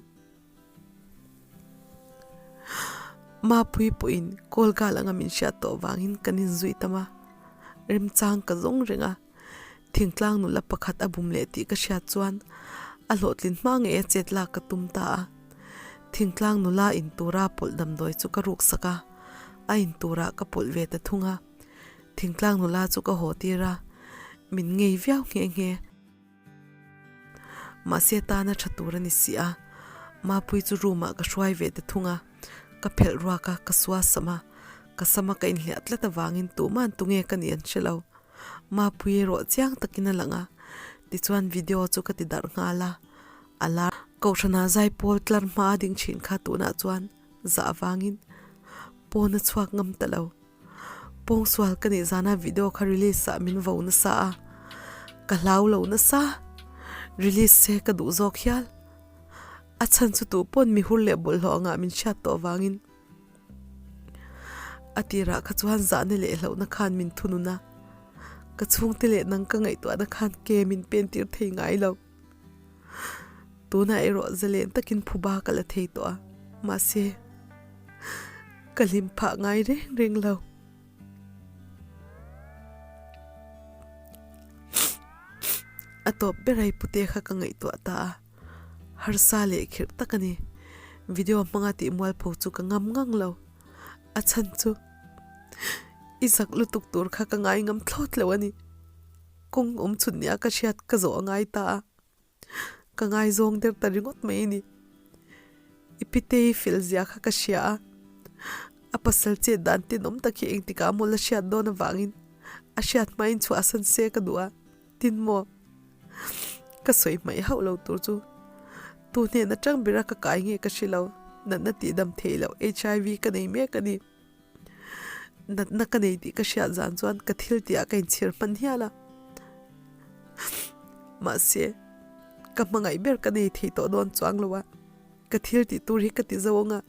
Mapui pawhin call gal anga min hriat tawh vangin kan inzui tam a, remchang ka zawng reng a. Thingtlang nula pakhat a bum leh tih ka hriat chuan a hlawhtlin hma ngei a chet lak ka tum ta a. Thingtlang nula in tura pawlh damdawi chu ka ruk sak a, a in turah ka pawlh ve ta thung a. Thingtlang nula chu ka haw tir a, min ngei viau nghe nghe. Mahse tana tha tur a ni si a, Mapui chu room ah ka hruai ve ta thung a, ka phelh ruak a, ka sua sam a, ka sama ka inhliah tlat avangin tuman tunge ka nih an hre lo. Mapui erawh chiang takin a lang a, tichuan video chu ka ti darh nghal a, a lar. Kohhrana zaipawl tlar hma a ding thin kha tunah chuan zah avangin pawn a chhuak ngam ta lo. Pawngsual ka nih zana video kha release ah min vo nasa a, ka hlau lo nasa, release se ka duh zawk hial. A chhan chu tu pawn mihur leh bawlhhlawh angah min hriat tawh avangin. A tirah kha chuan zahna leh hlauhna khan min thunun a, ka chhungte leh nang ka ngaihtuahna khan ke min pen tir thei ngai lo. Tunah erawh zalen takin phuba ka la thei tawh a, mahse ka hlim phah ngai reng reng lo. A tawp ber ai pute kha ka ngaihtuah ta a. Harsa leh khirh tak a ni. Video hmanga tih mualpho chu ka ngam ngang lo. A chhan chu i zak lutuk tur kha ka ngai ngam thlawt lo a ni. Kawng awm chhun nia ka hriat ka zawh a ngai ta a. Ka ngaizawng der ta ringawt mai a ni. I pitei fel zia kha ka hria a. A pasal chet dan tenawm tak hi engtikah maw la hriat dawn avangin a hriat hmain chhuahsan se ka duh a. Tin maw? Ka sawi hmaih hauh lo tur chu tu hnen atang bera ka kai nge ka hre lo, natna tihdam theih loh HIV ka nei mek a ni. Natna ka nei tih ka hriat zan chuan ka thil tihah ka inchhir hman hial a. Mahse, ka hmangaih ber ka nei thei tawh dawn chuang lo a, ka thil tih tur hi ka ti zo ang a,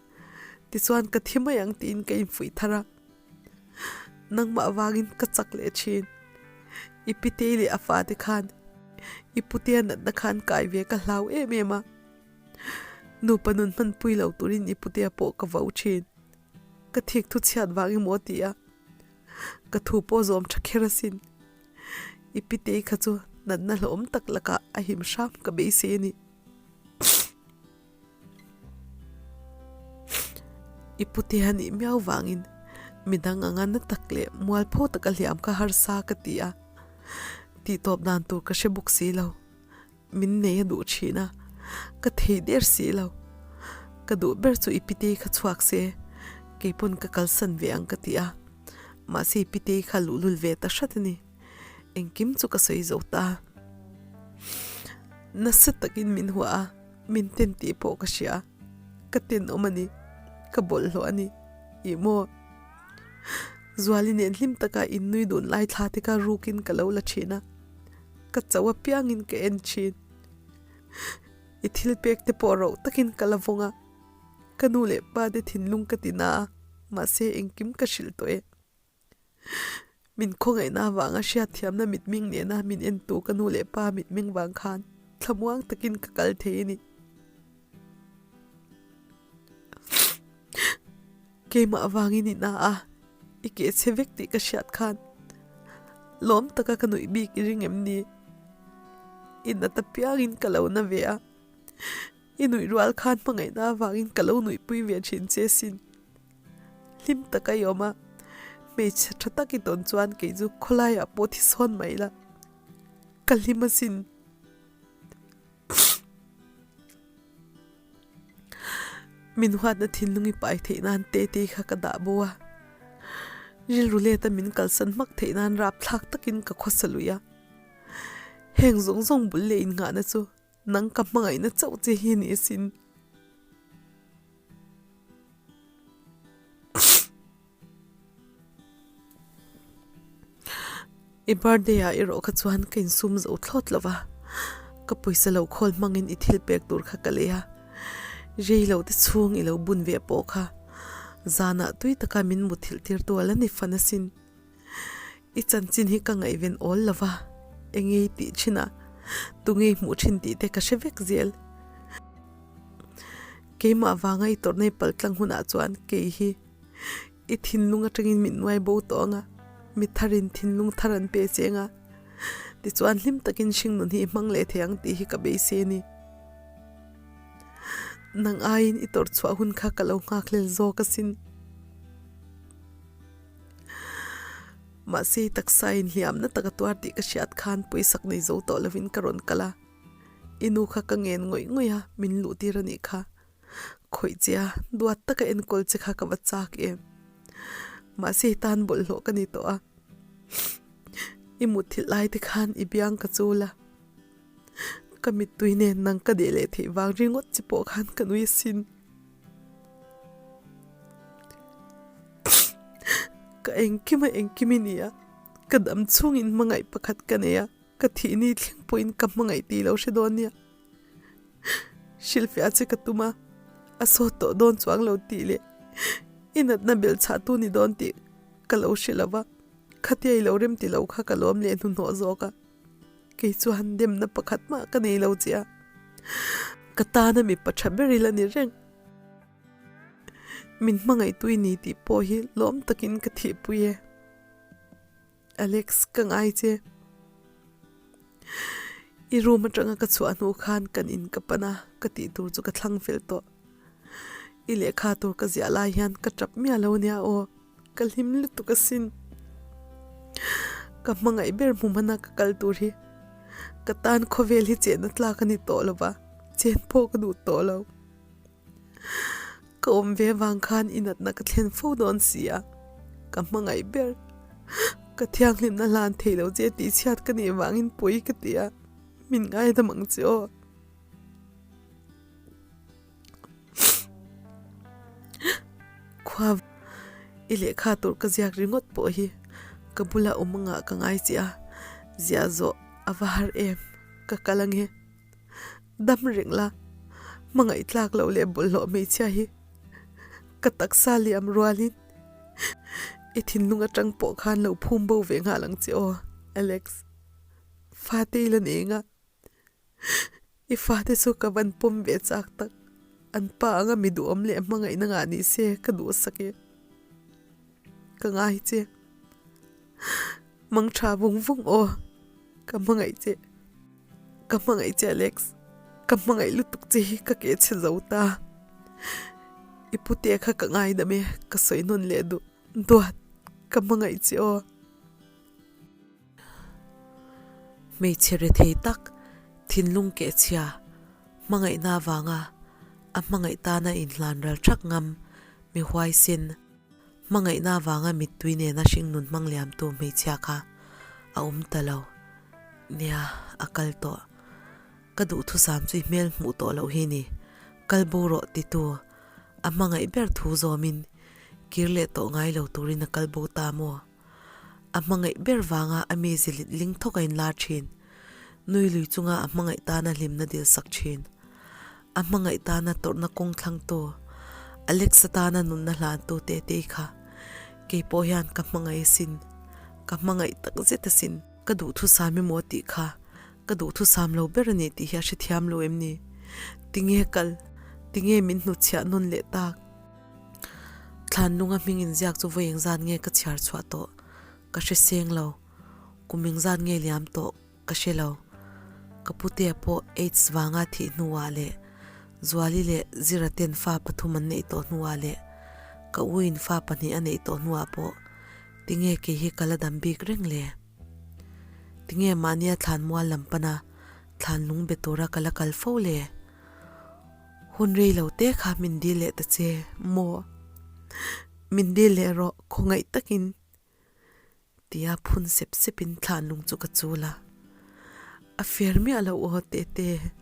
tichuan ka thi mai ang tiin ka infuih thar a. Nangmah vangin ka chak leh thin. I pitei leh a fate khan. I putea natna khan kai ve ka hlau em em a. Nupa nun hmanpui lo turin i putea pawh ka vo thin. Ka thik thu chhiat vang emaw a ti a. Ka thu pawh zawm tha kher asin. I pitei kha chu natna hlauhawm tak lakah a him hram ka beisei a ni. I putea nih miau vangin midang anga na tak leh mualpho taka hliam kha harsa ka ti a. Tihtawp dan tur ka hre bawk si lo. Min nei a duh thin a, ka thei der si lo. Ka duh ber chu i pitei kha chhuak se, keipawn ka kalsan ve ang ka ti a. Mahse i pitei kha luhlul ve ta hrat a ni. Engkim chu ka sawi zo ta. Nasa takin min hua a, min ten tih pawh ka hria. Ka tenawm a ni, ka bawlhhlawh a ni. Ih maw? Zuali nen hlim taka innui dun lai thla te kha rukin ka lo la thin a. Ka cho apiangin ka en thin. I thil pek te pawh roh takin ka la vawng a, ka nu leh pa te thinlung ka ti na a, mahse engkim ka hrilh tawh e. Min khawngaihna avanga hriatthiamna mitming nena min entu ka nu leh pa mitming vang khan thlamuang takin ka kal thei a ni. Keimah avangin i na a, i keh chhe vek tih ka hriat khan lawm taka ka nuih bik i ring em ni? I nat apiangin ka lo na ve a, i nuih rual khan hmangaihna avangin ka lo nuihpui ve thin che sin. Hlim taka i awm a, hmeichhe tha tak i tawn chuan kei chu khawlaiah pawh thi sawn mai la, ka hlim asin. Min huatna thinlung i pai theih nan te te kha ka dah bo a, rilru leta min kalsan hmak theih nan rapthlak takin ka khawsa lui a. Heng zawng zawng bul leh innghahna chu nang ka hmangaihna chauh che hi a ni asin. I birthday ah erawh kha chuan ka insum zo thlawt lo va, ka pawisa lo khawl hmangin i thil pek tur kha ka lei a, rei lo te chhung i lo bun ve pawh kha zanah tui taka min muthilh tir tu ala ni fan asin. I chanchin hi ka ngaihven awl lo va, enge i tih thin a, tunge i hmuh thin tih te ka hre vek zel. Keimah vanga i tawrhnai paltlang hunah chuan kei hi i thinlung atangin min nuai bo tawh ang a, mi tharin thinlung thar an pe che ang a, tichuan hlim takin hringnun hi i hmang leh thei ang tih hi ka beisei a ni. Nang aiin i tawrh chhuah hun kha ka lo nghakhlel zawk asin. Mahse i taksa inhliamna taka tuar tih ka hriat khan pawisak nei zo tawh lovin ka rawn kal a. I nu kha ka ngen ngawih ngawih a, min luh tir a nih kha. Khawih che a, duat taka enkawl che kha ka va chak em. Mahse i tan bawlhhlawh ka ni tawh a, i mutthilh lai te khan i biang ka chul a, ka mittui nen nang ka deh leh theih vang ringawt che pawh khan ka nui asin. Ka engkim a engkim i ni a, ka dam chhungin hmangaih pakhat ka nei a. Ka thih ni thleng pawhin ka hmangaih tih lo hre dawn nia. Hrilhfiah che ka tum a, a sawt tawh dawn chuang lo tih leh i natna belh chhah tu ni dawn tih ka lo hre lo va, khatia i lo rem ti lo kha ka lawm leh hnuhnawh zawk a. Kei chuan demna pakhat mah ka nei lo che a, ka tana mipa tha ber ila ni reng. Min hmangaihtu i ni tih pawh hi lawm takin ka thihpui e. Alex, ka ngai che. I room atanga ka chhuah hnu khan kan in ka pan a, ka tih tur chu ka thlang fel tawh. I lehkha tur ka ziah lai hian ka tap miah lo nia aw, ka hlim lutuk asin. Ka hmangaih ber hmu hmana ka kal tur hi ka tan khawvel hi chenna tlak a ni tawh lo va, chen pawh ka duh tawh lo. Ka awm ve vang khan i natna ka thlen fo dawn si a, ka hmangaih ber. Ka thianghlimna hlan thei lo che tih chhiat ka nih vangin pawi ka ti a, min ngaidam ang che aw. Khua i lehkha tur ka ziak ringawt pawh hi ka bula awm angah ka ngai che a, ziah zawh a va har em, ka kal ange. Dam reng la, hmangaih tlak loh leh bawlhhlawh hmeichhia hi ka taksa liam rualin i thinlung atang pawh khan lo phum bo ve nghal ang che aw Alex. Fate i la nei anga. I fate chu ka van pawm ve chak tak. An pa anga mi duhawm leh hmangaihna ngah ni se ka duhsak e. Ka ngai che. Mang tha vung vung aw. Ka hmangaih che. Ka hmangaih che Alex. Ka hmangaih lutuk che hi ka keh chhe zo ta. I pute kha ka ngaidam e, ka sawi nawn leh duh. Duat, ka hmangaih che aw. Hmeichhe rethei tak, thinlung kehchhia, hmangaihna avanga a hmangaih tana inhlan ral thak ngam, mi huaisen, hmangaihna avanga mittui nena hringnun hmang liamtu hmeichhia kha a awm ta lo. Nia, a kal tawh. Ka duhthusam chu i hmel hmuh tawh loh hi ni. Kal bo rawh titu a hmangaih ber thu zawmin kir leh tawh ngai lo turin a kal bo ta maw? A hmangaih ber vanga a mi zilit ling thawk a inlar thin. Nui lui chunga a hmangaih tana hlimna dil sak thin. A hmangaih tana tawrhna kawng thlangtu, Alexa tana nunna hlantu Tetei kha kei pawh hian ka hmangaih asin, ka hmangaih tak zet asin. Ka duhthusam emaw tih kha ka duhthusam lo ber a ni tih hi a hrethiam lo em ni? Tinge kal? Tinge min hnutchhiah nawn leh tak? Thlanlunga hming inziak chu vawi engzat nge ka chhiar chhuah tawh ka hre seng lo, kum engzat nge liam tawh ka hre lo. Ka putea pawh AIDS vanga thih hnuah leh Zuali leh Zira ten fa pathum an neih tawh hnuah leh ka uin fa pahnih a neih tawh hnuah pawh tinge kei hi ka la dam bik reng le? Tinge mahnia thlanmual lam pana thlanlung be tura ka la kal fo le? Hun rei lo te kha min dil leh ta che maw? Min dil leh rawh khawngaih takin tia phun sep sepin thlanlung chu ka chul a. A fer miah lo aw Tete.